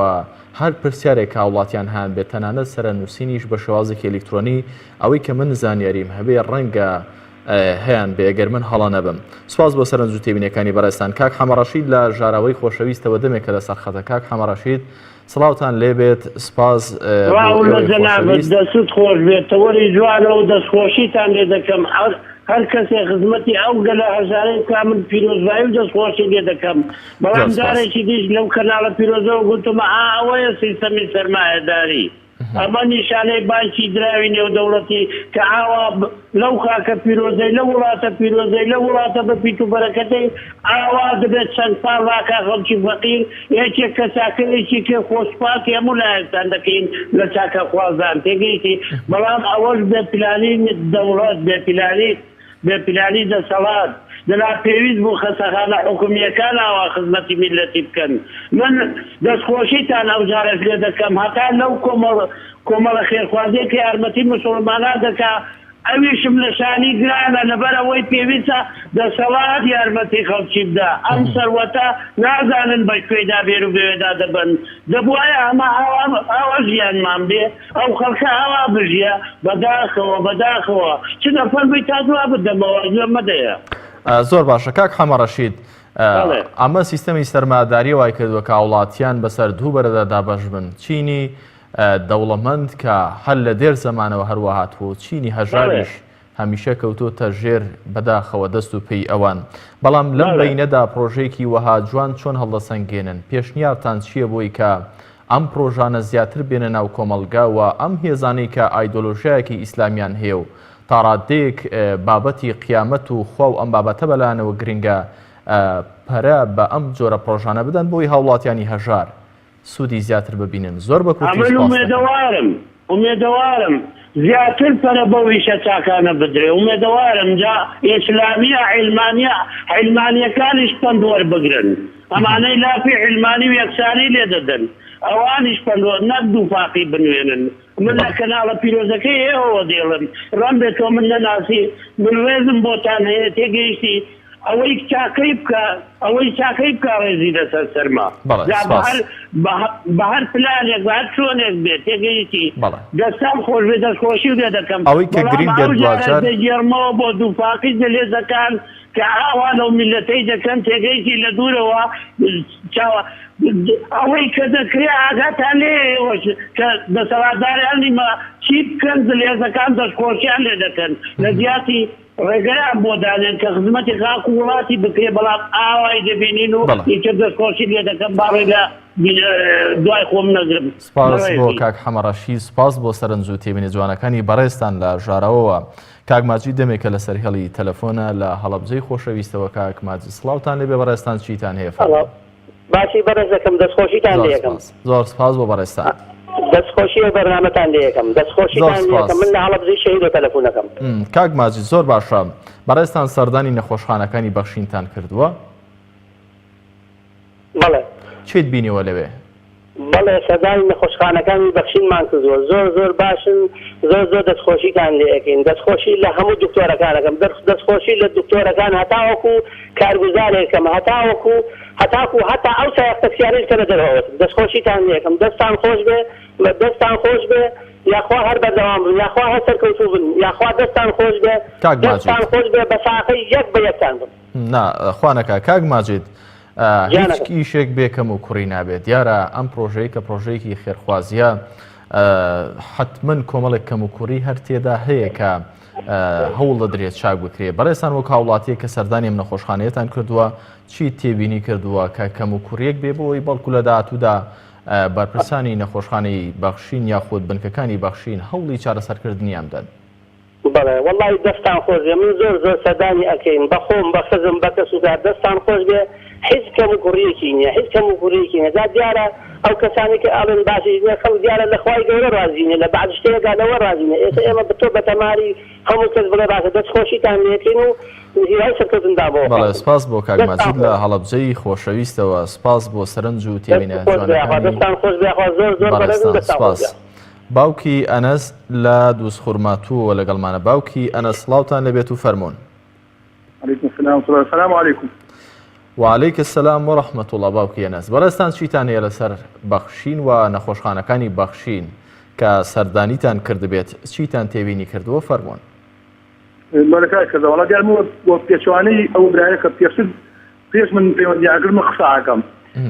هەر پرسیارێک کە هاوڵاتیان هەیان بێت تەنانەت سەرەنووسینیش بە شێوازێکی ئەلیکترۆنی ئەوەی کە من زانیاریم هەبێ ڕەنگە هەیان بێ گەر من هەڵە نەبم. سوپاس بۆ سەرنج و تێبینیەکانی بەڕێزتان کاک حەمەڕەشید لە ژاراوەی خۆشەویستەوە دەمێکە لەسەر خەتە کاک حەمەڕەشید سڵاوتان لێبێت سوپاس بۆ سڵاو لە ئێوەی جەنابت خۆشەویست. دەستت خۆش بێت تەوەری جوانە و دەستخۆشیتان لێ دەکەم هەر کەسێ خزمەتی ئەو گەلە هەژارەی بکا من پیرۆزبایی و دەستخۆشی لێ دەکەم بەڵام زۆر سوپاس. جارێکی دیش لەو کەناڵە پیرۆزەوە گوتمە ئا ئەوەیە سیستەمی سەرمایەداری. ئەمە نیشانەی بانکی دراوی نێودەوڵەتی کە ئاوا لەو خاکە پیرۆزەی، لەو وڵاتە پیرۆزەی، لەو وڵاتە بە پیت و بەرەکەتەی ئاوا دەبێت چەند ساڵ ڕاکا خەڵکی فەقیر یەکێک کە چاکەیەکی کرد خۆ سوپاسی هەموو لایەکتان دەکەین لە چاکەخوازان تێگەیشتی بەڵام ئەوەش بێ پلانی دەوڵەت بێ پلانی بێ پلانی دەسەڵات دەنا پێویست بوو خەسەخانە حکومییەکان ئاوا خزمەتی میللەتی بکەن من دەستخۆشیتان ئەوجارەش لێ دەکەم هەتا لەو کۆمەڵ کۆمەڵە خێرخوازیە کە یارمەتی موسوڵمانان دەکا ئەویشم لە شانی گرانە لەبەر ئەوەی پێویستە دەسەڵات یارمەتی خەڵکی بدا ئەم سەروەتە نازانن بە کوێیدا بێرو بەوێدا دەبەن دەبوایە ئەمە ئاوا ئاوا ژیانمان بێ ئەو خەڵکە ئاوا بژیە بەداخەوە بەداخەوە چ دەفەرمووی تا جوابت دەمەوە گوێم مەدەیە. زۆر باشە کاک حەمە ڕەشید بەڵێ. ئەمە سیستەمی سەرمایەداریە وای کردووە کە هاوڵاتیان بەسەر دوو بەرەدا دابەش بن چینی دەوڵەمەند کە هەر لە دێر زەمانەوە هەروا هاتووە و چینی بەڵێ. هەژاریش هەمیشە کەوتۆتە ژێر بەداخەوە دەست و پێی ئەوان بەڵام لەم بەڵێ. بەینەدا پڕۆژەیەکی وەها جوان چۆن هەڵدەسەنگێنن پێشنیارتان چییە بۆی کە ئەم پڕۆژانە زیاتر بێنە ناو کۆمەڵگا و ئەم هێزانەی کە ئایدۆلۆژیایەکی ئیسلامیان هەیە و تاڕاددەیەک بابەتی قیامەت و خوا و ئەم بابەتە بەلایانەوە گرنگە پەرە بە ئەم جۆرە پڕۆژانە بدەن بۆی هاوڵاتیانی هەژار سوودی زیاتر ببینن زۆر بە کورتی ئەمن سوپاست دەکەم. ئومێدەوارم ئومێدەوارم. زیاتر پەرە بەو ئیشە چاکانە بدرێ ئومێدەوارم جا ئیسلامیە عیلمانیە عیلمانیەکانیش پەند وەربگرن ئەمانەی لافی عیلمانی و یەکسانی لێ دەدەن ئەوانیش پەند وەر نەک دووفاقی بنوێنن من لە کەناڵە پیرۆزەکەی ئێوەوە دێڵێم ڕەنبێ تۆ من نەناسی من ڕێزم بۆتان هەیە تێگەیشتی ئەوەی چاکەی بکا ئەوەی چاکەی بکا ڕێزی لەسەر سەرمە بەڵێ جا بە سپاس. هەر بە هەر پلانێک بە هەر چۆنێک بێت تێگەیشتی بەڵێ. دەستان خۆش بێ دەستخۆشی لێ دەکەم ئەوەی کە بەڵام گرینگ بێت ئەو جارە دواجار. دەگێڕمەوە بۆ دووفاقی زلهێزەکان کە ئاوا لەو میللەتەی دەکەن تێگەیشتی لە دوورەوە چاوە ئەوەی کە دەکرێ ئاگاتان لێیە ئێوەش کە دەسەڵاتدارانی مە چی بکەن زلهێزەکان دەستخۆشیان لێ دەکەن لە جیاتی ڕێگەیان بۆ دانێن کە خزمەتی خاک و وڵاتی بکرێ بەڵام ئاوای دەبینین و بەڵێ. ئیتر دەستخۆشی لێ دەکەم با ڕێ لە دوای خۆم نەگرم. سپاس بۆ بەڕێزی. کاک حەمەڕەشید، سپاس بۆ سەرنج و تێبینی جوانەکانی بەڕێزتان لە ژاراوەوە. کاک ماجید دەمێکە لەسەر هێڵی تەلەفۆنە لە هەڵەبجەی خۆشەویستەوە کاک ماجید سڵاوتان لێبێ بەڕێزتان چیتان هەیە فەرموون. باسی بەڕێز دەکەم دەستخۆشیتان زۆر لێ ئەکەم. سپاس زۆر سپاس بۆ بەڕێزتان. دەستخۆشی ئەو بەرنامەتان لێ ئەکەم زۆر دەستخۆشیتان لێ سپاس. ئەکەم من لە هەڵەبجەی شەهیدەوە تەلەفون ئەکەم. کاک ماجید زۆر باشە بەڕێزتان سەردانی نەخۆشخانەکانی بەخشینتان کردووە؟ بەڵێ. چیت بینیوە لەوێ؟ بەڵێ سەردانی نەخۆشخانەکانی بەخشینمان کردووە زۆر زۆر باشن زۆر زۆر دەستخۆشیتان لێ ئەکەین دەستخۆشی لە هەموو دکتۆرەکان ئەکەم دەستخۆشی لە دکتۆرەکان هەتاوەکو کارگوزارێکم هەتاوەکو هەتاکو هەتا ئەو سایەق تەکسیانەیش کە لە دەرەوەن دەستخۆشیتان لێ ئەکەم دەستان خۆش بێ دەستان خۆش بێ یاخوا هەر بەردەوام بن یاخوا هەر سەرکەوتوو بن یاخوا دەستان خۆش بێ کاک ماجید. دەستان خۆش بێ بە ساقەی یەک بە یەکتان بن. نا خوا نەکا کاک ماجید هیچ گیانەکەم. ئیشێک بێ کەم و کوڕی نابێت دیارە ئەم پرۆژەیە کە پرۆژەیەکی خێرخوازیە حتمما کۆمەڵێک کەم و کوڕی هەر تێدا هەیە کە هەوڵ دەدرێت چاک بکرێت بەڕێزتان وەک هاوڵاتیەک کە سەردانی ئەم نەخۆشخانەیەتان کردووە چی تێبینی کردووە کە کەم و کوڕیەک بێ بۆی بەڵکو لە داهاتوودا بەرپرسانی نەخۆشخانەی بەخشین یاخود بنکەکانی بەخشین هەوڵی چارەسەرکردنیان بدەن؟ بەڵێ وەڵاهی دەستان خۆش بێ من زۆر زۆر سەردانی ئەکەین بە خۆم بە خزم بە کەس و کار دەستان خۆش بێ هیچ کەم و کوڕیەکی نیە هیچ کەم و کوڕیەکی نیە جا دیارە ئەو کەسانەی کە ئەڵێن باشیش نیە خەڵک دیارە لە خوای گەورە ڕازی نیە لە بەعز شتێکا لەوە ڕازی نیە ئێستا ئێمە بە تۆ بە تەماری هەموو کەس بڵێ باشە دەست خۆشیتان لێکەین و هیوای سەرکەوتنتان بۆ بەڵێ ئەخوازم سپاس بۆ کاک دەستان ماجید لە خۆش. هەڵەبجەی خۆشەویستەوە سپاس بۆ سەرنج و دەست تێبینە خۆش بێ یاخوا جوانەکانی دەستان خۆش بێ یاخوا زۆر زۆر بەڕێزن بەڕێزتان دەستان خۆش سپاس. بێ. باوکی ئەنەس لە دووزخورماتووەوە لەگەڵمانە باوکی ئەنەس سڵاوتان لێبێت و فەرموون. علیکم سلام سلام علیکم. وعلیک السلام ورحمة اللە باوکی ئەنەس بەڕێزتان چیتان هەیە لەسەر بەخشین و نەخۆشخانەکانی بەخشین کە سەردانیتان کردبێت چیتان تێبینی کردووە فەرموون. بەڵێ کاک کەزا وەڵا دیار من وە پێچەوانەی ئەو برایە کە پێشتر پێش من پەیوەندی ئەکرد من قسە ئەکەم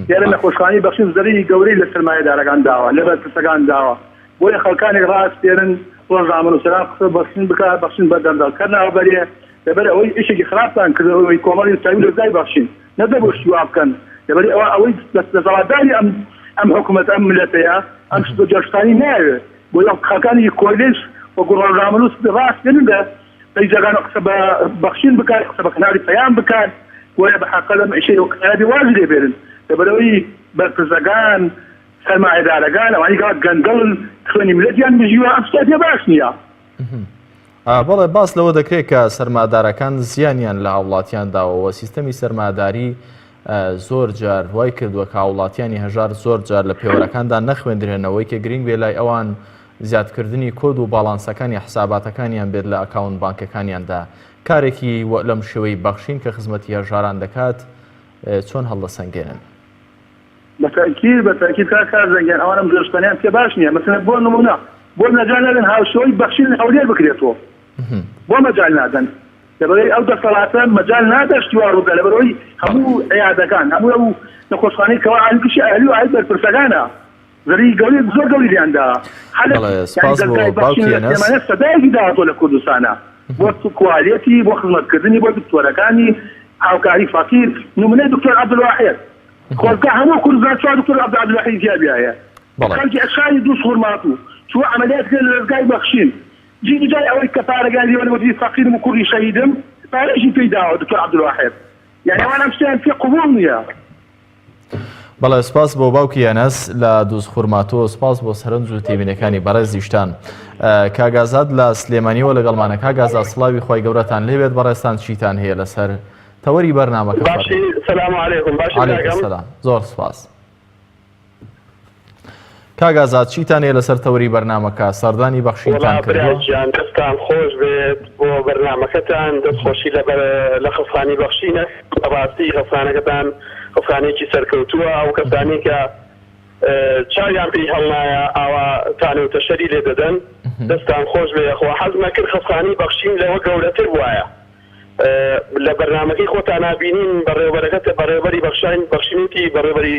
دیارە نەخۆشخانەی بەخشین زەرەری گەورەی لە سەرمایەدارەکان داوە لە بەرپرسەکان داوە بۆیە خەڵکانێک ڕائەسپێرن ڕۆژنامەنووسەران قسە بەخشین بکە بەخشین بە گەندەڵکەر ناوبەرێ لەبەر ئەوەی ئیشێکی خراپتان کرد ئەوەی کۆمەڵی ئیسلامی لە زای بەخشین نەدەبوو شتی وا بکەن لەبەر ئەوە ئەوەی دەسەڵاتداری ئەم ئەم حکوومەت ئەم ملەتەیە ئەم شت و جەشتانی ناوێت بۆیە خەڵکانی کۆلێژ وەکو ڕۆژنامەنووس ڕاستێنن بە پەیجەکان قسە بە بەخشین بکات قسە بە کەناڵی پەیام بکات بۆیە بە حەقە لەم ئیشەی وەک نابێ وازی لێ بێنن لەبەرئەوەی بەرپرسەکان سەرمایەدارەکان ئەوانەی کەوا گەندەڵن خوێنی میللەتیان مژیوە ئەم شتە پێ باش نییە. بەڵێ باس لەوە دەکرێت کە سەرمادارەکان زیانیان لە هاوڵاتیان داوە و سیستەمی سەرماداری زۆر جار وای کردووە کە هاوڵاتیانی هەژار زۆر جار لە پێوەرەکاندا نەخوێندرێنەوەی کە گرنگ بێ لای ئەوان زیادکردنی کۆد و باڵانسەکانی حساباتەکانیان بێت لە ئەکاونت بانکەکانیاندا کارێکی لەم شێوەی بەخشین کە خزمەتی هەژاران دەکات چۆن هەڵدەسەنگێنن؟ بە تەئکید بە تەئکید کاک کارزان گیان ئەوان ئەم جۆرە شتانەیان پێ باش نییە مەسەلەن بۆ نموونە بۆ مەجال نادەن هاوشێوەی بەخشین لە هەولێر بکرێتەوە بۆ مەجال نادەن لەبەرئەوەی ئەو دەسەڵاتە مەجال نادا شتی وا ڕووبدا لەبەرئەوەی هەموو عیادەکان هەموو ئەو نەخۆشخانەی کەوا ئەهلی گشتی ئەهلی و ئاید بەرپرسەکانە زەرەری گەورەی زۆر گەورەی لێیان دا هەر بەڵێ یانی سپاس بۆ دەزگای بەخشین باوکی لە ئەنەس. سلێمانیە سەدایەکی داهاتوە لە کوردستانا بۆ کوالێتی بۆ خزمەتکردنی بۆ دکتۆرەکانی هاوکاری فەقیر نمونەی دکتۆر عەبدولواحید خۆزگە هەموو کوردستان چوار دکتۆر عەبدولواحیدی تیا بیایە بەڵێ. خەڵکی شاری دووزخورماتوو چووە عەمەلیات کرد لە دەزگای بەخشین جی جای ئەوەی کە پارەگانی لێ وەرگرتی فەقیرم و کوڕی شەهیدم پارەیشی پێی داوە دکتۆر عەبدولواحید یانی ئەوان ئەم شتەیان پێ قبوڵ نییە. بەڵێ سپاس بۆ باوکی ئەنەس لە دووزخورماتوو سپاس بۆ سەرنج و تێبینەکانی بەڕێزیشتان. کاک ئازاد لە سلێمانیەوە لەگەڵمانە کاک ئازاد سڵاوی خوای گەورەتان لێبێت بەڕێزتان چیتان هەیە لەسەر تەوەری بەرنامەکە باشی فەرموون. سلام علیکم باشی علیکم براکەم سلام زۆر سپاس. کاک ئازاد چیتان هەیە لەسەر تەوەری بەرنامەکە سەردانی بەخشینتان وەڵا برا کردووە؟ گیان دەستتان خۆش بێت بۆ بەرنامەکەتان دەست خۆشی لە لە خەسخانی بەخشینە بەڕاستی خەسخانەکەتان خەسخانەیەکی سەرکەوتووە ئەو کەسانەی کە چاویان پێی هەڵنایە ئاوا تانە و تەشەری لێ دەدەن دەستتان خۆش بێ یەخوا حەزم ئەکرد خەسخانەی بەخشین لەوە گەورەتر بوایە لە بەرنامەکەی خۆتانا بینیم بەڕێوەبەرەکە بەڕێوەبەری بەخشین بەخشین وتی بەڕێوەبەری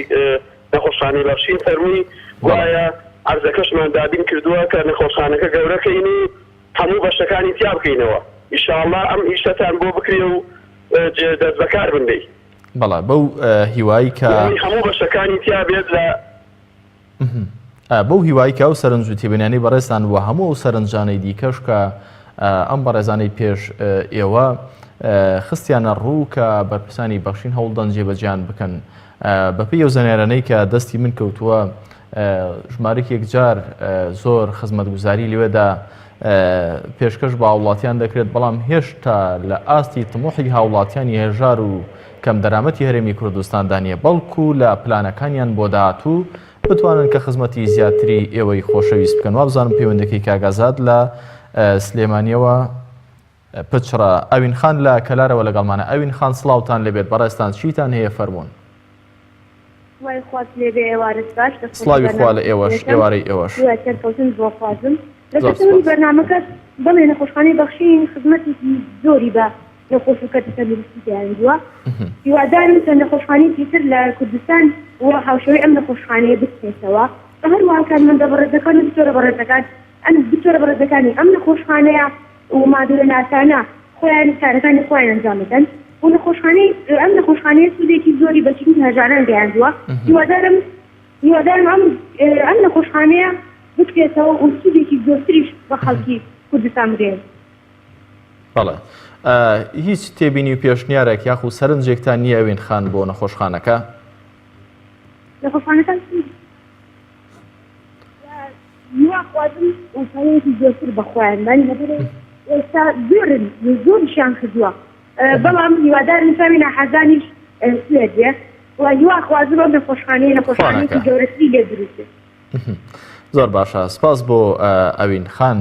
نەخۆشخانەی بەخشین فەرمووی گوایە عەرزەکەشمان دابین کردووە کە نەخۆشخانەکە گەورە کەین و هەموو بەشەکانی تیا بکەینەوە ئیشاڵڵا ئەم ئیشەتان بۆ بکرێ و جێ دەست بەکار بن لێی. بەڵێ بەو هیوای کە. یانی هەموو بەشەکانی تیا بێت لە. بەو هیوای کە ئەو سەرنج و تێبینیانەی بەڕێزتان و هەموو ئەو سەرنجانەی دیکەش کە ئەم بەڕێزانەی پێش ئێوە خستیانە ڕوو کە بەرپرسانی بەخشین هەوڵدەن جێبەجێیان بکەن بەپێی ئەو زانیارانەی کە دەستی من کەوتووە ژمارەێکی یەکجار زۆر خزمەتگوزاری لەوێدا پێشکەش بە هاوڵاتیان دەکرێت، بەڵام هێشتا لە ئاستی تموحی هاوڵاتیانی هەژار و کەمدەرامەتی هەرێمی کوردستاندا نییە، بەڵکو لە پلانەکانیان بۆ داهاتوو بتوانن کە خزمەتی زیاتری ئێوەی خۆشەویست بکەن. وابزانم پەیوەندەکەی کاک ئازاد لە سلێمانیەوە پچڕا. ئەوین خان لە کەلارەوە لەگەڵمانە. ئەوین خان سڵاوتان لێبێت، بەڕێزتان چیتان هەیە فەرموون. سڵاوی خوات لێبێ ئێوارەت باش دەست خۆشی سڵاوی خوا لە بەرنامەکەت ئێوەش دەکەم ئێوارەی ئێوەش. هیوای سەرکەوتن بۆ خوازم لەسەر زۆر تەوەری سوپاس. بەرنامەکەت بەڵێ نەخۆشخانەی بەخشین خزمەتێکی زۆری بە نەخۆش و کەرتی تەندروستی گەیاندووە هیوادارم چەند نەخۆشخانەیەکی تر لە کوردستان و هاوشێوەی ئەم نەخۆشخانەیە بکرێتەوە و هەروەها کارمەندە بەڕێزەکان و دکتۆرە بەڕێزەکان ئەم دکتۆرە بەڕێزەکانی ئەم نەخۆشخانەیە و مادورەناسانە خۆیان کارەکانی خۆیان ئەنجام بدەن و نەخۆشخانەی ئەم نەخۆشخانەیە سوودێکی زۆری بە چینی هەژاران گەیاندووە هیوادارم هیوادارم ئەم ئەم نەخۆشخانەیە بکرێتەوە و سوودێکی زۆرتریش بە خەڵکی کوردستان بگەیەنێت. بەڵێ هیچ تێبینی و پێشنیارێک یاخو سەرنجێکتان نییە ئەوین خان بۆ نەخۆشخانەکە؟ نەخۆشخانەکان هیوا خوازم وسایەکی زۆرتر بە خۆیان بن لەبەر ئێستا زۆرن زۆریشیان کردووە بەڵام هیوادارم چاوی ناحەزانیش سوێر بێ و هیوا خوازم ئەم نەخۆشخانەیە نەخۆشخانەیەکی گەورەتری لێ دروست بێت. زۆر باشە سپاس بۆ ئەوین خان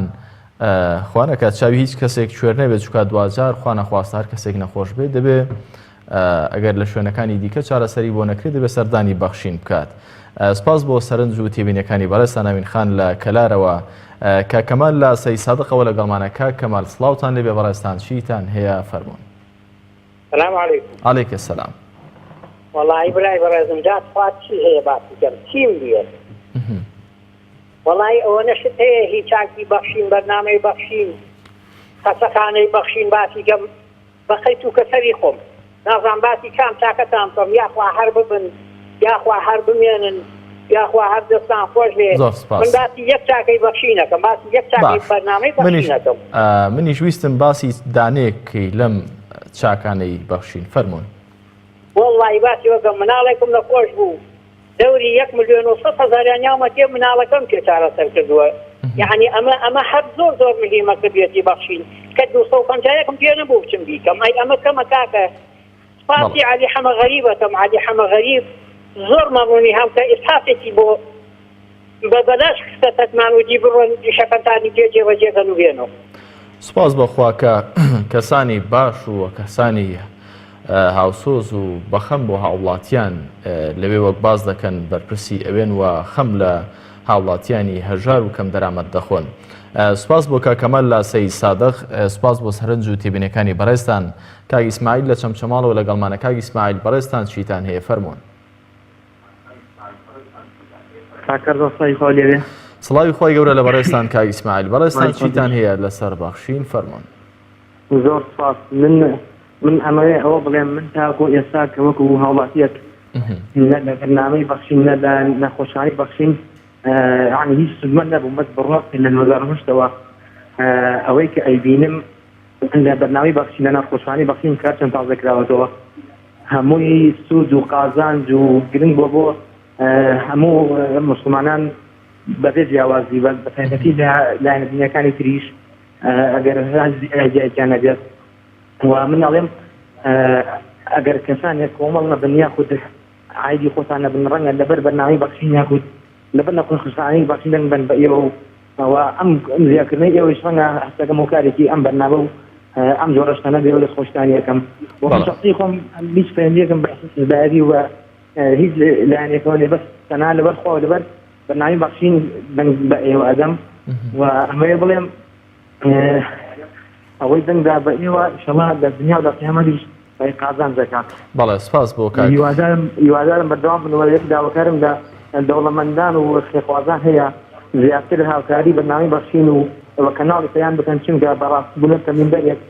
خوانەکە چاوی هیچ کەسێک کوێر نەبێت چکە دواجار خوانەخواستە هەر کەسێک نەخۆش بێت دەبێ ئەگەر لە شوێنەکانی دیکە چارەسەری بۆ نەکرێت دەبێت سەردانی بەخشین بکات. سپاس بۆ سەرنج و تێبینیەکانی بەڕێزتان ئەمین خان لە کەلارەوە. کاک کەمال لە سەید سادقەوە لەگەڵمانە. کاک کەمال سڵاوتان لێبێ بەڕێزتان چیتان هەیە فەرموون. سلام علیکم. علیک السلام. وەڵایی برای بەڕێزم جا تخوا چی هەیە باسی کەم چیم بیێت وەڵایی ئەوەنە شت هەیە هی چاکی بەخشین بەرنامەی بەخشین خەسەخانەی بەخشین باسی کەم بەقەی توکە سەری خۆم نازانم باسی کام چاکەتان بکەم یاخوا هەر ببن یاخوا هەر بمێنن یاخوا هەر دەستان خۆش بێ زۆر سپاس. من باسی یەک چاکەی بەخشین ئەکەم باسی یەک چاکەی باش بەرنامەی منیش بەخشین ئەکەم. منیش ویستم باسی دانەیەک بکەی لەم چاکانەی بەخشین فەرموون. وەڵڵاهی باسی وەکەم مناڵێکم نەخۆش بوو دەوری یەک ملیۆن و سەد هەزاریان یاومەتیە مناڵەکەم پێ چارەسەر کردووە یەعنی ئەمە ئەمە هەر زۆر زۆر مهیمە کردوێتی بەخشین کە 250 یەکم پێ نەبوو بچم بیکەم ئەی ئەمە کەمە کاکە سپاسی عەلی حەمە غەریب ئەکەم عەلی حەمە غەریب زۆر مەمنونی هەم کە ئیسحافێکی بۆ بە بەلاش خستە تەکمان وتی بڕۆن ئیشەکەتانی پێ جێبەجێ کەن و بێنەوە. سوپاس بۆ خوا کە کەسانی باش و کەسانی هاوسۆز و بەخەم بۆ هاوڵاتیان لەوێ وەک باس دەکەن بەرپرسی ئەوێن و خەم لە هاوڵاتیانی هەژار و کەم دەرامەت دەخۆن. سوپاس بۆ کاک کەمال لە سەید سادق، سوپاس بۆ سەرنج و تێبینیەکانی بەڕێزتان. کاک ئیسماعیل لە چەمچەماڵەوە لەگەڵمانە، کاک ئیسماعیل بەڕێزتان چیتان هەیە فەرموون. کاک کەرزان سڵاوی خوا لێبێ. سڵاوی خوای گەورە لە بەڕێزتان کاک ئیسماعیل بەڕێزتان چیتان هەیە لەسەر بەخشین فەرموون. زۆر سوپاس من من ئەمەوێ ئەوە بڵێم من تاکو ئێستا کە وەکو هاوڵاتیەک نە لە بەرنامەی بەخشین نە لە نەخۆشخانەی بەخشین یعنی هیچ سودمەند نەبووم بەس بڕوا بکەن لە 2008 ەوە ئەوەی کە ئەیبینم لە بەرنامەی بەخشین لە نەخۆشخانەی بەخشین کار چەند تازە کراوەتەوە. هەمووی سوود و قازانج و گرنگ بووە بۆ هەموو موسڵمانان بەبێ جیاوازی بە تایبەتی لە لایەنە دینیەکانی تریش ئەگەر ئایدیایەکیان نەبێت و من ئەڵێم ئەگەر کەسانێک کۆمەڵ نەبن یاخود عایدی خۆتان نەبن ڕەنگە لەبەر بەرنامەی بەخشین یاخود لەبەر نەخۆشخانەی بەخشین دەنگ بن بە ئێوە و و ئەم زیاکردنەی ئێوەیش ڕەنگە هەستەکەم هۆکارێکی ئەم بەرنامە و ئەم جۆرە شتانە بێ و دەستخۆشتان یەکەم و من شخصی خۆم هیچ پەیوەندیەکم بە حزبایەتی و هیچ لایەنێکەوە نیە بەس تەنها لەبەر خوا و لەبەر بەرنامەی بەخشین دەنگ بە ئێوە ئەدەم و ئەمەوێ بڵێم ئەوەی دەنگدا بە ئێوە ئیشەڵا لە دنیا و لە قیامەتیش بای قازانج دەکات. بەڵێ سپاس بۆ کاک. هیوادارم هیوادارم بەردەوام بن و یەک داواکارم لە دەوڵەمەندان و خێرخوازان هەیە زیاتر هاوکاری بەرنامەی بەخشین و و کەناڵی پەیام بکەن چونکە بەڕاستی بوونەتە مینبەرێک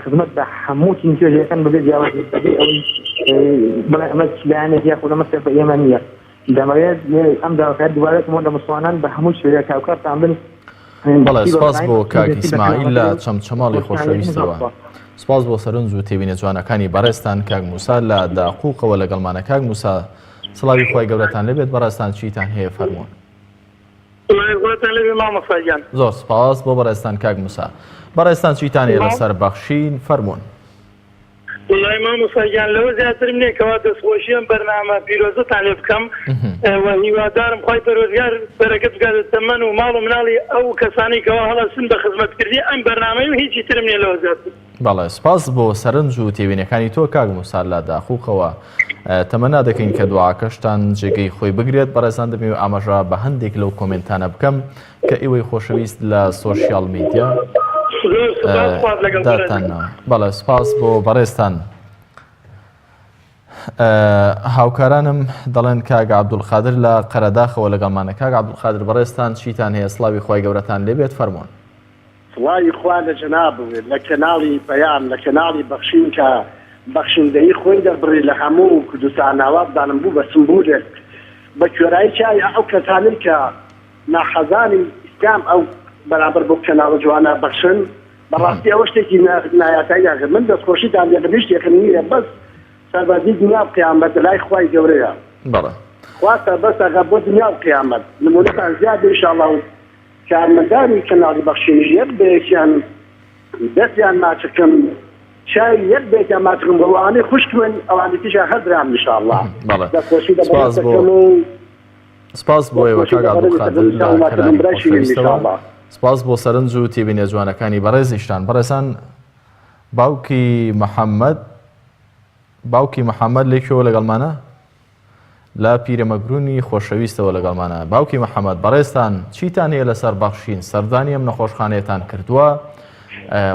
خزمەت بە هەموو چین توێژەکان بەبێ جیاوازی بەبێ ئەوەی بڵێ ئەمە چ لایەنێک یاخود ئەمە سەر بە ئێمە نییە دەمەوێت ئەم داواکاری دووبارە بکەمەوە لە موسڵمانان بە هەموو شێوەیەک هاوکارتان بن بەڵێ سپاس بۆ کاک ئیسماعیل لە چەمچەماڵی خۆشەویستەوە سپاس بۆ سەرنج و تێبینە جوانەکانی بەڕێزتان کاک موسا لە داقوقەوە لەگەڵمانە کاک موسا سڵاوی خوای گەورەتان لێبێت بەڕێزتان چیتان هەیە فەرموون. سڵاوی خواتان لێبێ مامۆستا گیان. زۆر سپاس بۆ بەڕێزتان کاک موسا. بەڕێزتان چیتان هەیە لەسەر بەخشین فەرموون. وەڵای مامۆستا گیان لەوە زیاترم نیە کەوا دەستخۆشی ئەم بەرنامە پیرۆزەتان لێ بکەم و هیوادارم خوای پەروەردگار بەرەکەت بکاتە تەمەن و ماڵ و مناڵی ئەو کەسانەی کەوا هەڵەسن بە خزمەتکردنی ئەم بەرنامەی و هیچی ترم نیە لەوە زیاتر. بەڵێ سپاس بۆ سەرنج و تێبینەکانی تۆ کاک موسا لە داقوقەوە تەمەنا دەکەین کە دوعاکەشتان جێگەی خۆی بگرێت بەڕێزان دەمەوێت ئاماژە بە هەندێک لەو کۆمێنتانە بکەم کە ئێوەی خۆشەویست لە سۆشیال میدیا داتان بەڵێ سپاس بۆ بەڕێزتان هاوکارانم دەڵێن کاک عەبدولقادر لە قەرەداخەوە لەگەڵمانە کاک عەبدولقادر بەڕێزتان چیتان هەیە سڵاوی خوای گەورەتان لێبێت فەرموون. سڵاوی خوا لە جەنابت لە کەناڵی پەیام لە کەناڵی بەخشین کە بەخشندەیی خۆی دەربڕی لە هەموو کوردستانا وابزانم بوو بە سمبولێک بە کوێرایی چاوی ئەو کەسانەی کە ناحەزانی ئیسلام ئەو بەرامبەر بەو کەناڵە جوانە بەخشن بەڕاستی ئەوە شتێکی نایاسایی ئاخر من دەستخۆشیتان لێکردم هیچ شتێکم نییە بەس سەربەرزی دنیا و قیامەت لای خوای گەورەیە بەڵێ. خوا سەربەستە غە بۆ دنیا و قیامەت نمونەتان زیاد بێ ئیشاڵا و کارمەندانی کەناڵی بەخشینیش یەک بە یەکیان دەستیان ماچکم چاوی یەک بە یەکیان ماچکم بۆ ئەوانەی خوشکمن ئەوانی تریشیان هەر برام ئیشاڵا بەڵێ دەستخۆشی لە سپاس بەڕێز بۆ دەکەم و سپاس بۆ ئێوە دەستخۆشی کاک لە بەڕێز عەبدولقادر دەکەم لە ئیشاڵا کە کەرانی برای شیرینم خۆشەویستەوە ئیشاڵا. سپاس بۆ سەرنج و تێبینیە جوانەکانی بەڕێزیشتان بەڕێزان باوکی محەممەد باوکی محەممەد لەکوێوە لەگەڵمانە؟ لە پیرەمەگرونی خۆشەویستەوە لەگەڵمانە باوکی محەممەد بەڕێزتان چیتان هەیە لەسەر بەخشین سەردانی ئەم نەخۆشخانەیەتان کردووە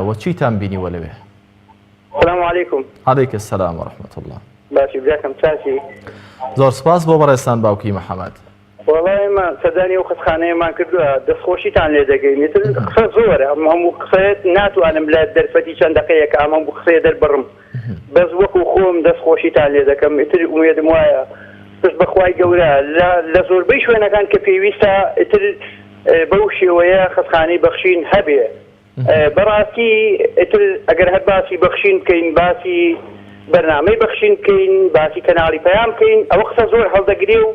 و چیتان بینیوە لەوێ؟ سلام علیکم. علیک السلام و رحمة اللە. باشی براکەم چاکی. زۆر سپاس بۆ بەڕێزتان باوکی محەمەد. وەڵا ئێمە سەردانی ئەو خەستخانەیەمان کردووە دەستخۆشیتان لێ دەکەین ئیتر قسە زۆرە ئەم هەموو قسەیە ناتوانم لە دەرفەتی چەند دەقەیەکە ئەم هەموو قسەیە دەربڕم بەس وەکو خۆم دەستخۆشیتان لێ دەکەم ئیتر ئومێدم وایە پشت بە خوای گەورە لە لە زۆربەی شوێنەکان کە پێویستە ئیتر بەو شێوەیە خەستخانەی بەخشین هەبێ بەڕاستی ئیتر ئەگەر هەر باسی بەخشین بکەین، باسی بەرنامەی بەخشین بکەین، باسی کەناڵی پەیام بکەین، ئەوە قسە زۆر هەڵدەگرێ و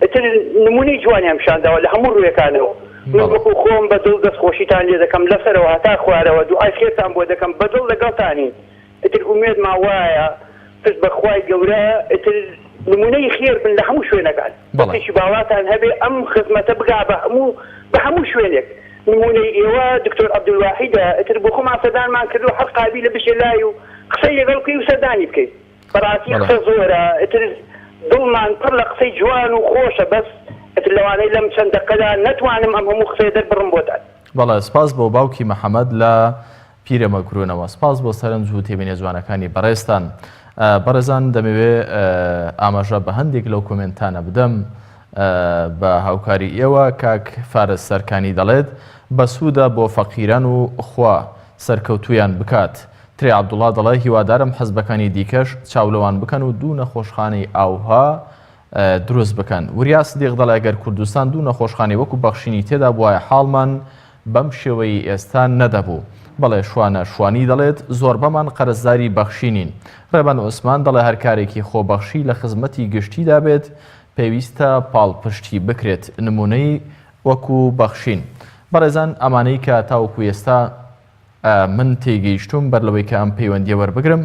ئیتر نموونەی جوانیان پیشان داوە لە هەموو ڕوویەکانەوە. من وەکوو خۆم بە دڵ دەستخۆشیتان لێ دەکەم لە سەرەوە هەتا خوارەوە دوعای خێرتان بۆ دەکەم بە دڵ لەگەڵتانین. ئیتر ئومێدمان وایە پشت بە خوای گەورە ئیتر نمونەی خێر بن لە هەموو شوێنەکان دەستێکی باڵاتان هەبێ ئەم خزمەتە بگا بە هەموو بە هەموو شوێنێک نمونەی ئێوە دکتۆر عەبدولواحیدە ئیتر بۆ خۆمان سەردانمان کردوە هەر قابیلە بچێ لای و قسەی لەگەڵ بکەی و سەردانی بکەی بەڕاستی قسە زۆرە ئیتر دڵمان پڕ لە قسەی جوان و خۆشە بەس ئیتر لەوانەیە لەم چەند دەقەدا نەتوانم ئەم هەموو قسەیە دەربڕم بۆتان. بەڵێ سپاس بۆ باوکی محەمەد لە پیرەمەگرونەوە. سپاس بۆ سەرنج و تێبینیە جوانەکانی بەڕێزتان. بەڕێزان دەمەوێ ئاماژە بە هەندێک لەو کۆمێنتانە بدەم بە هاوکاری ئێوە کاک فارس سەرکانی دەڵێت بەسوودە بۆ فەقیران و خوا سەرکەوتوویان بکات. ترێ عەبدوڵا دەڵێ هیوادارم حزبەکانی دیکەش چاو لەوان بکەن و دوو نەخۆشخانەی ئاوها دروست بکەن. وریا سدیق دەڵێ گەر کوردستان دوو نەخۆشخانەی وەکو بەخشینی تێدا بوایە حاڵمان بەم شێوەیەی ئێستا نەدەبوو. بەڵێ شوانە شوانی دەڵێت زۆربەمان قەرزداری بەخشینین. ڕێبەن عوسمان دەڵێ هەر کارێکی خۆبەخشی لە خزمەتی گشتیدا بێت پێویستە پاڵپشتی بکرێت نمونەی وەکو بەخشین. بەڕێزان ئەمانەی کە تاوەکو ئێستا من تێیگەیشتووم بەر لەوەی کە ئەم پەیوەندیە وەربگرم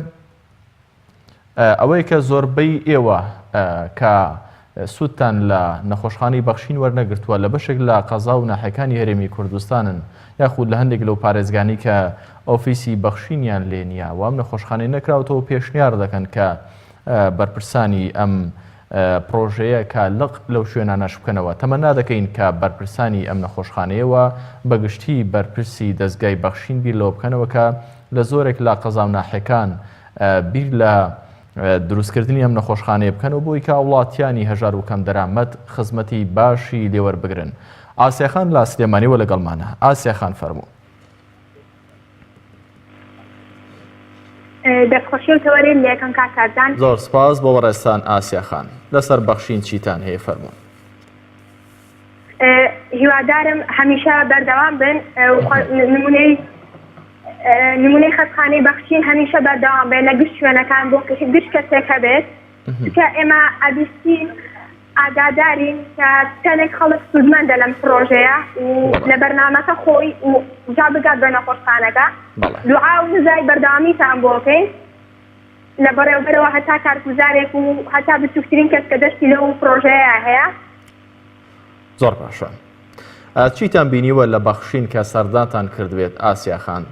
ئەوەیە کە زۆربەی ئێوە کە سوودتان لە نەخۆشخانەی بەخشین وەرنەگرتووە لە بەشێک لە قەزا و ناحیەکانی هەرێمی کوردستانن یاخود لە هەندێک لەو پارێزگانی کە ئۆفیسی بەخشینیان لێ نییە و ئەم نەخۆشخانەی نەکراوەتەوە پێشنیار دەکەن کە بەرپرسانی ئەم پڕۆژەیە کە لق لەو شوێنانەش بکەنەوە. تەمەنا دەکەین کە بەرپرسانی ئەم نەخۆشخانەیە و بەگشتی بەرپرسی دەزگای بەخشین بیر لەوە بکەنەوە کە لە زۆرێک لە قەزا و ناحیەکان بیر لە دروستکردنی ئەم نەخۆشخانەیە بکەنەوە بۆی کە وڵاتیانی هەژار و کەمدەرامەت خزمەتی باشی لێوەربگرن. ئاسیا خان لە سلێمانیەوە لەگەڵمانە. ئاسیا خان فەرموو. دەستخۆشی و تەوەرێن لێکەم کاک کارزان. زۆر سپاس بۆ بەڕێزتان ئاسیا خان. لەسەر بەخشین چیتان هەیە فەرموون. هیوادارم هەمیشە بەردەوام بن نمونەی نمونەی خەستخانەی بەخشین هەمیشە بەردەوام بێت لە گشت شوێنەکان بۆ گشت کەسێک هەبێت چونکە ئێمە ئەبیستین ئاگادارین کە چەندێک خەڵک سوودمەندە لەم پڕۆژەیە و لە بەرنامەکە خۆی و جا بگات بە نەخۆشخانەکە. دوعا و نزای بەردەوامیتان بۆ ئەکەین لە بەڕێوبەرەوە هەتا کارگوزارێک و هەتا بچووکترین کەس کە دەستی لەو پڕۆژەیە هەیە. زۆر باشە. چیتان بینیوە لە بەخشین کە سەردانتان کردبێت ئاسیا خان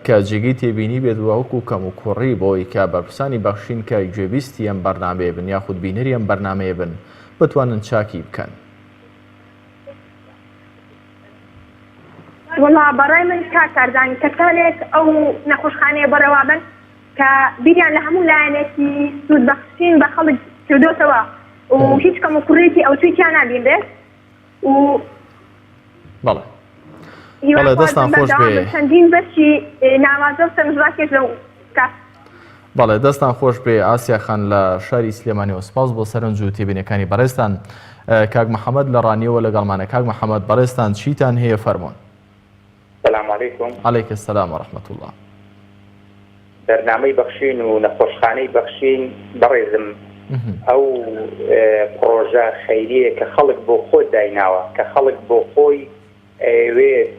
کە جێگەی تێبینی بێت و وەکو کەم و کوڕی بۆی کە بەرپرسانی بەخشین کە گوێبیستی ئەم بەرنامەیە بن یاخود بینەری ئەم بەرنامەیە بن بتوانن چاکی بکەن؟ وەڵا بەڕای من کاک کارزان کەسانێک ئەو نەخۆشخانەیە بەڕێوابەن کە بیریان لە هەموو لایەنێکی سوود بەخشین بە خەڵک کردۆتەوە و هیچ کەم و کوڕیەکی ئەوتوی تیا نابینرێت و بەڵێ بەڵێ دەستان خۆش بێ چەندین بەشی ناوازە و سەرنجڕاکێش لەو کات بەڵێ دەستان خۆش بێ ئاسیا خان لە شاری سلێمانیەوە سپاس بۆ سەرنج و تێبینەکانی بەڕێزتان کاک محەممەد لە ڕانیەوە لەگەڵمانە کاک محەممەد بەڕێزتان چیتان هەیە فەرموون سلام علیکم. علیک السلام و رحمة اللە. بەرنامەی بەخشین و نەخۆشخانەی بەخشین بەڕێزم ئەو پڕۆژە خەیریە کە خەڵک بۆ خۆت دایناوە کە خەڵک بۆ خۆی ئەیەوێت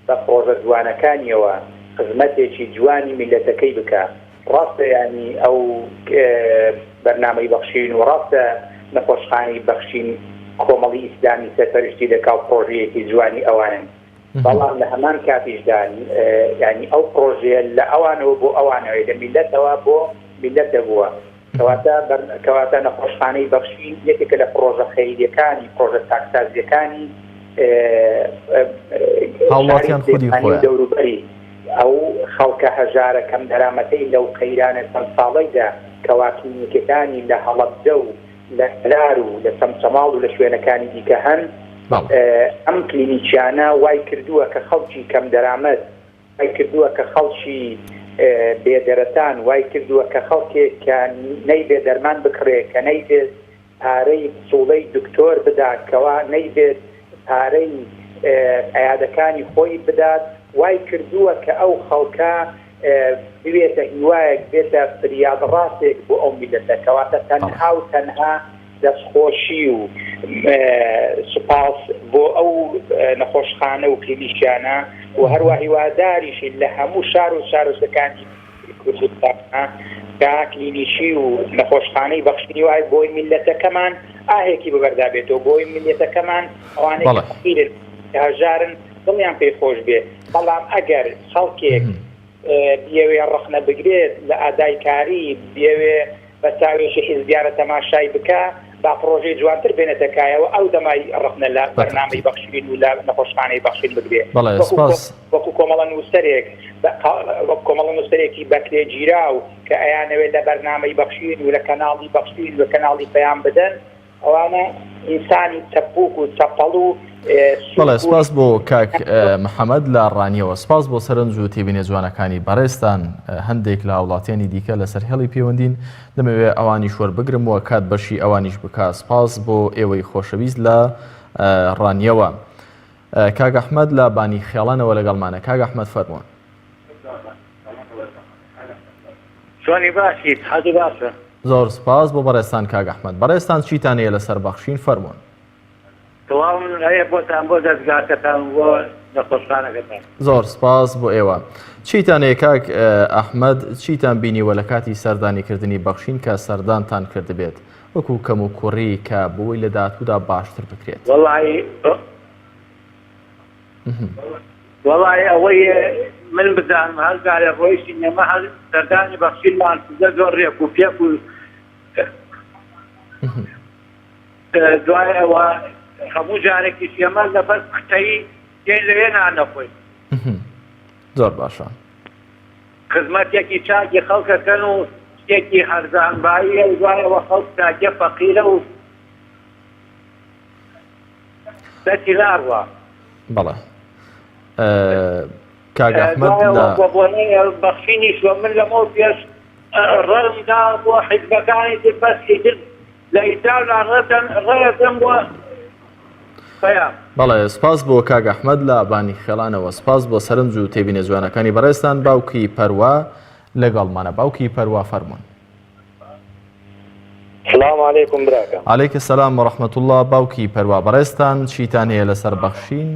بە پڕۆژە جوانەکانیەوە خزمەتێکی جوانی میللەتەکەی بکا ڕاستە یانی ئەو بەرنامەی بەخشین و ڕاستە نەخۆشخانەی بەخشین کۆمەڵی ئیسلامی سەرپەرشتی دەکا و پڕۆژەیەکی جوانی ئەوانن بەڵام لە هەمان کاتیشدا یانی ئەو پڕۆژەیە لە ئەوانەوە بۆ ئەوانەوەی لە میلەتەوە بۆ میلەتە بووە کەواتە کەواتە نەخۆشخانەی بەخشین یەکێکە لە پڕۆژە خەیریەکانی پڕۆژە چاکسازیەکانی هاوڵاتیان خودی خۆیان دەوروبەری ئەو خەڵکە هەژارە کەم دەرامەتەی لەو قەیرانە چەند ساڵەیدا کەوا کلینیکەکانی لە هەڵەبجە و لە کەلار و لە چەمچەماڵ و لە شوێنەکانی دیکە هەن، ئەم کلینیکیانە وای کردووە کە خەڵکی کەمدەرامەت، وای کردووە کە خەڵکی بێ دەرەتان، وای کردووە کە خەڵکێک کە نەیبێ دەرمان بکڕێ، کە نەیبێت پارەی پسوڵەی دکتۆر بدات، کەوا نەیبێت پارەی عیادەکانی خۆی بدات، وای کردووە کە ئەو خەڵکە ببێتە هیوایەک، بێتە فریادڕاسێک بۆ ئەو میللەتە، کەواتە تەنها و تەنها دەستخۆشی و سوپاس بۆ ئەو نەخۆشخانە و کلینیکیانە و هەروا هیواداریشین لە هەموو شار و شارۆچکەکانی کوردستانا کە کلینیکی و نەخۆشخانەی بەخشینی وای بۆی میللەتەکەمان ئاهێکی بەبەردا بێتەوە، بۆی میللەتەکەمان ئەوانەی کە فەقیرن، کە هەژارن دڵیان پێی خۆش بێ، بەڵام ئەگەر خەڵکێک بیەوێ ڕەخنە بگرێت لە ئادای کاری، بیەوێ بە چاوێکی حیزبیانە تەماشای بکا، با پڕۆژەی جوانتر بێنێتە کایەوە، ئەو دەمای ڕەخنە لە بەرنامەی بەخشین و لە نەخۆشخانەی بەخشین بگرێ. وەکوو کۆمەڵە نووسەرێک، وەک کۆمەڵە نووسەرێکی بەکرێگیراو کە ئەیانەوێ لە بەرنامەی بەخشین و لە کەناڵی بەخشین و لە کەناڵی پەیام بدەن، ئەوانە ئینسانی چەپوک و چەپەڵ و بەڵێ سپاس بۆ کاک محەممەد لە ڕانیەوە سپاس بۆ سەرنج و تێبینە جوانەکانی بەڕێزتان هەندێک لە هاوڵاتیانی دیکە لەسەر هێڵی پەیوەندین دەمەوێ ئەوانیش وەربگرم و کات بەشی ئەوانیش بکا سپاس بۆ ئێوەی خۆشەویست لە ڕانیەوە. کاک ئەحمەد لە بانی خێڵانەوە لەگەڵمانە کاک ئەحمەد فەرموون. چۆنی باشیت حەزی باشە. زۆر سپاس بۆ بەڕێزتان کاک ئەحمەد. بەڕێزتان چیتان هەیە لەسەر بەخشین فەرموون. سڵاوم هەیە بۆتان بۆ دەزگاکەتان و بۆ نەخۆشخانەکەتان. زۆر سپاس بۆ ئێوە. چیتان هەیە کاک ئەحمەد چیتان بینیوە لە کاتی سەردانی کردنی بەخشین کە سەردانتان کردبێت وەکو کەم و کوڕی کە بۆی لە داهاتوودا باشتر بکرێت؟ وەڵی وەڵی ئەوەی من بزانم هەر جارێ ڕۆیشتین ئێمە هەر سەردانی بەخشینمان کردە زۆر ڕێک و پێک و دوای ئەوە هەموو جارێکیش ئێمە لەبەر پوختەیی دێین لەوێ نان دەخۆین. زۆر باشە. خزمەتێکی چاکی خەڵکەکەن و شتێکی هەرزانباییە و دوای ئەوە خەڵک چاکیە فەقیرە و دەستی ناڕوا. بەڵێ کاک ئەحمەد لە بە بۆنەی بەخشینیش وە من لەمەو پێش ڕێم دا بۆ حیزبەکانی تر بەس ئیتر لە ئیتالیا ڕێتەن ڕێدەم بۆ پەیام. بەڵێ سپاس بۆ کاک ئەحمەد لە بانی خێڵانەوە سپاس بۆ سەرنج و تێبینە جوانەکانی بەڕێزتان باوکی پەروا لەگەڵمانە باوکی پەروا فەرموون. سلام علیکم براکەم. علیک السلام و رحمة اللە باوکی پەروا بەڕێزتان چیتان هەیە لەسەر بەخشین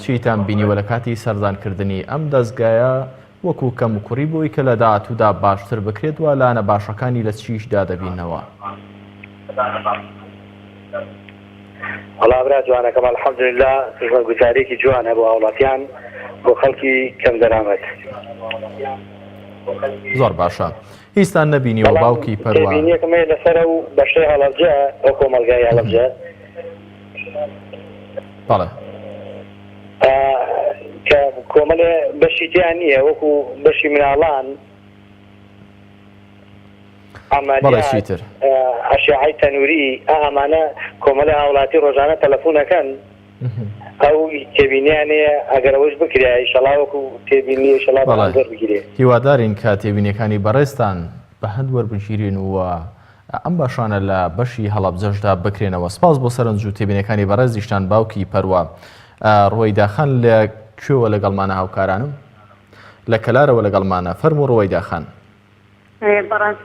چیتان بینیوە لە کاتی سەردان کردنی ئەم دەزگایە وەکو کەم و کوڕی بۆی کە لە داهاتوودا باشتر بکرێت و لایەنە باشەکانی لە چیشدا دەبینەوە؟ وەڵا برا جوانەکەم الحمدللە خزمەتگوزاریەکی جوانە بۆ هاوڵاتیان بۆ خەڵکی کەم دەرامەت. زۆر باشە هیچتان نەبینیوە بەڵام باوکی پەروا. تێبینیەکم هەیە لەسەر ئەو بەشەی هەڵەبجە ئەو کۆمەڵگای هەڵەبجە. بەڵێ. کە کۆمەڵێ بەشی تیا نییە وەکو بەشی مناڵان بەڵێ چیتر ئەشعەی تەنوری ئا ئەمانە کۆمەڵی هاوڵاتی ڕۆژانە تەلەفون ئەکەن ئەو تێبینیان هەیە ئەگەر ئەوەش بکرێ ئیشەڵا وەکو تێبینی ئیشەڵا بە هەند وەربگیرێ. هیوادارین کە تێبینیەکانی بەڕێزتان بە هەند وەربگیرێن و ئەم بەشانە لە بەشی هەڵەبجەشدا بکرێنەوە. سپاس بۆ سەرنج و تێبینیەکانی بەڕێزیشتان باوکی پەروا. ڕوەیدا خان لە کوێوە لەگەڵمانە هاوکارانم؟ لە کەلارەوە لەگەڵمانە. فەرموو ڕوەیدا خان. بەڕێز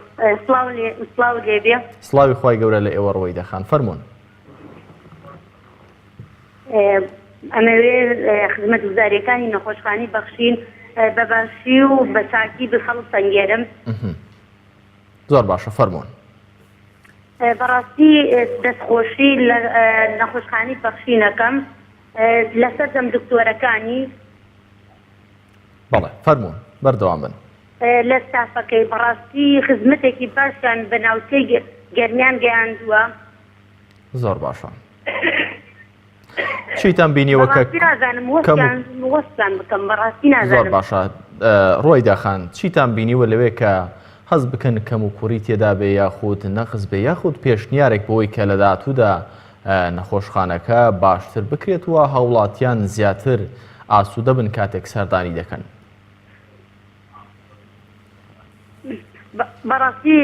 سڵاو لێ سڵاو لێ بێ. سڵاوی خوای گەورە لە ئێوە ڕوەیدە خان. فەرموون. ئەمەوێ خزمەتگوزاریەکانی نەخۆشخانەی بەخشین بە باشی و بە چاکی بهەڵسەنگێنم. زۆر باشە فەرموون. بەڕاستی دەستخۆشی لە نەخۆشخانەی بەخشین ئەکەم لە سەرجەم دکتۆرەکانی. بەڵێ فەرموون بەردەوام بن. لە ستافەکەی بەڕاستی خزمەتێکی باشیان بە ناوچەی گەرمیان گەیاندووە. زۆر باشە چیتان بینیوە کە نازانم وەستان بکەم بەڕاستی نازانم. زۆر باشە ڕۆیدا خان چیتان بینیوە لەوێ کە هەست بکەن کەم و کوڕی تێدا بێ یاخود نەقس بێ یاخود پێشنیارێک بۆی کە لە داهاتوودا نەخۆشخانەکە باشتر بکرێت و هاوڵاتیان زیاتر ئاسوودە بن کاتێک سەردانی دەکەن؟ بەڕاستی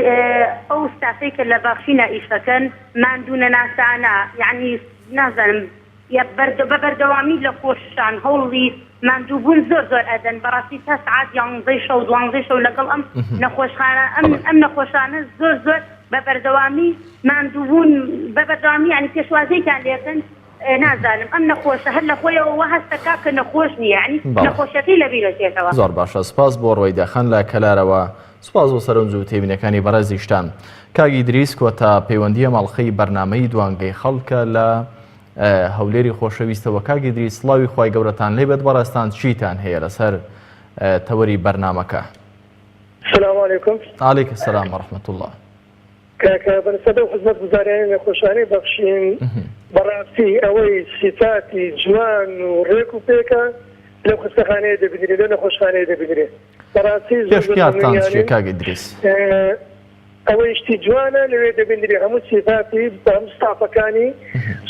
ئەو ستافەی کە لە بەخشینە ئیشەکەن ماندوونەناسانە یەعنی نازانم بە بەردەوامی لە کۆششان هەوڵی ماندووبوون زۆر زۆر ئەدەن بەڕاستی تا سەعات یانزەی شەو دوانزەی شەو لەگەڵ ئەم نەخۆشخانە ئەم ئەم نەخۆشانە زۆر زۆر بە بەردەوامی ماندووبوون بە بەردەوامی یعنی پێشوازییان لێکەن نازانم ئەم نەخۆشە هەر لە خۆیەوە وا هەست دەکا کە نەخۆش نییە یانی نەخۆشیەکەی لە بیر ئەچێتەوە. زۆر باشە سپاس بۆ ڕۆیدە خان لە کەلارەوە سپاس بۆ سەرنج و تێبینەکانی بەڕێزیشتان کاک ئیدریس کۆتا پەیوەندی ئەم ئەڵقەی بەرنامەی دوانگەی خەڵکە لە هەولێری خۆشەویستەوە کاک ئیدریس سڵاوی خوای گەورەتان لێبێت بەڕێزتان چیتان هەیە لەسەر تەوەری بەرنامەکە؟ سلام علیکم. علیک السلام ورحمة الله. کاکە بەنسبەت ئەو خزمەتگوزاریانەی نەخۆشخانەی بەخشین بەڕاستی ئەوەی سیفاتی جوان و ڕێک و پێکە لەو خەستەخانەیە دەبینرێ لەو نەخۆشخانەیە دەبینرێ بەڕاستی زۆر زۆر پێشنیارتان مەمنونیانین چیە کاک ئیدریس؟ ئەوەی شتی جوانە لەوێ دەبینرێ هەموو سیفاتی بە هەموو ستافەکانی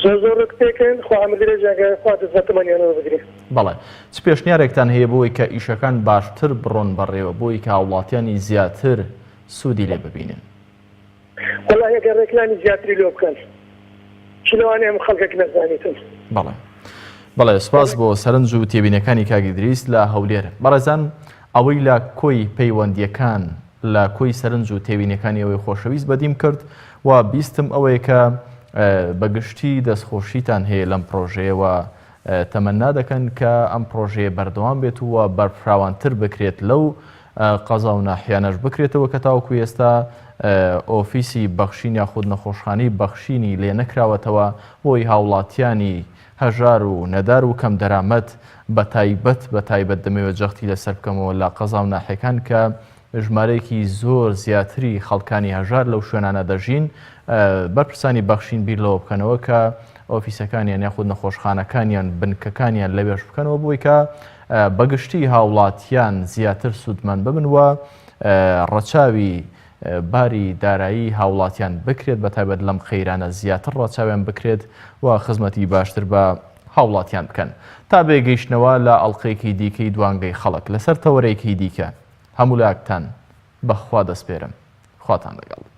زۆر زۆر ڕێک و پێکن خوا عەمر درێژیان کە خوا دەست بە تەمەنیانەوە بگرێ. بەڵێ چ پێشنیارێکتان هەیە بۆی کە ئیشەکان باشتر بڕۆن بەڕێوە بۆی کە هاوڵاتیانی زیاتر سوودی لێ ببینن. وەڵاهی ئەگەر ڕێکلامی زیاتری لۆ بکەن چ لەوانەیە هەموو خەڵکەک نەزانیتن. بەڵێ. بەڵێ سوپاس بۆ سەرنج و تێبینەکانی کاک ئیدریس لە هەولێر. بەڕێزان ئەوەی لە کۆی پەیوەندییەکان لە کۆی سەرنج و تێبینیەکانی ئەوەی خۆشەویست بەدیم کرد و بیستم ئەوەیە کە بە گشتی دەستخۆشیتان هەیە لەم پڕۆژەیە و تەمەنا دەکەن کە ئەم پڕۆژەیە بەردەوام بێت و بەرفراوانتر بکرێت لەو قەزا و ناحیانەش بکرێتەوە کە تاوەکو ئێستا ئۆفیسی بەخشین یاخود نەخۆشخانەی بەخشینی لێ نەکراوەتەوە بۆی هاوڵاتیانی هەژار و نەدار و کەمدەرامەت بەتایبەت بەتایبەت دەمەوێت جەختی لەسەر بکەمەوە لە قەزا و ناحیەکان کە ژمارەیەکی زۆر زیاتری خەڵکانی هەژار لەو شوێنانە دەژین، بەرپرسانی بەخشین بیر لەوە بکەنەوە کە ئۆفیسەکانیان یاخود نەخۆشخانەکانیان بنکەکانیان لەوێش بکەنەوە بۆی کە بەگشتی هاوڵاتیان زیاتر سوودمەند ببن و ڕەچاوی باری دارایی هاوڵاتیان بکرێت بە تایبەت لەم قەیرانە زیاتر ڕەچاویان بکرێت و خزمەتی باشتر بە هاوڵاتیان بکەن تا بێگەیشتنەوە لە ئەڵلقەیەکی دیکەی دوانگەی خەڵک لەسەر تەوەرێکی دیکە هەموو لاکتان بە خوا دەسپێرم خواتان لەگەڵ.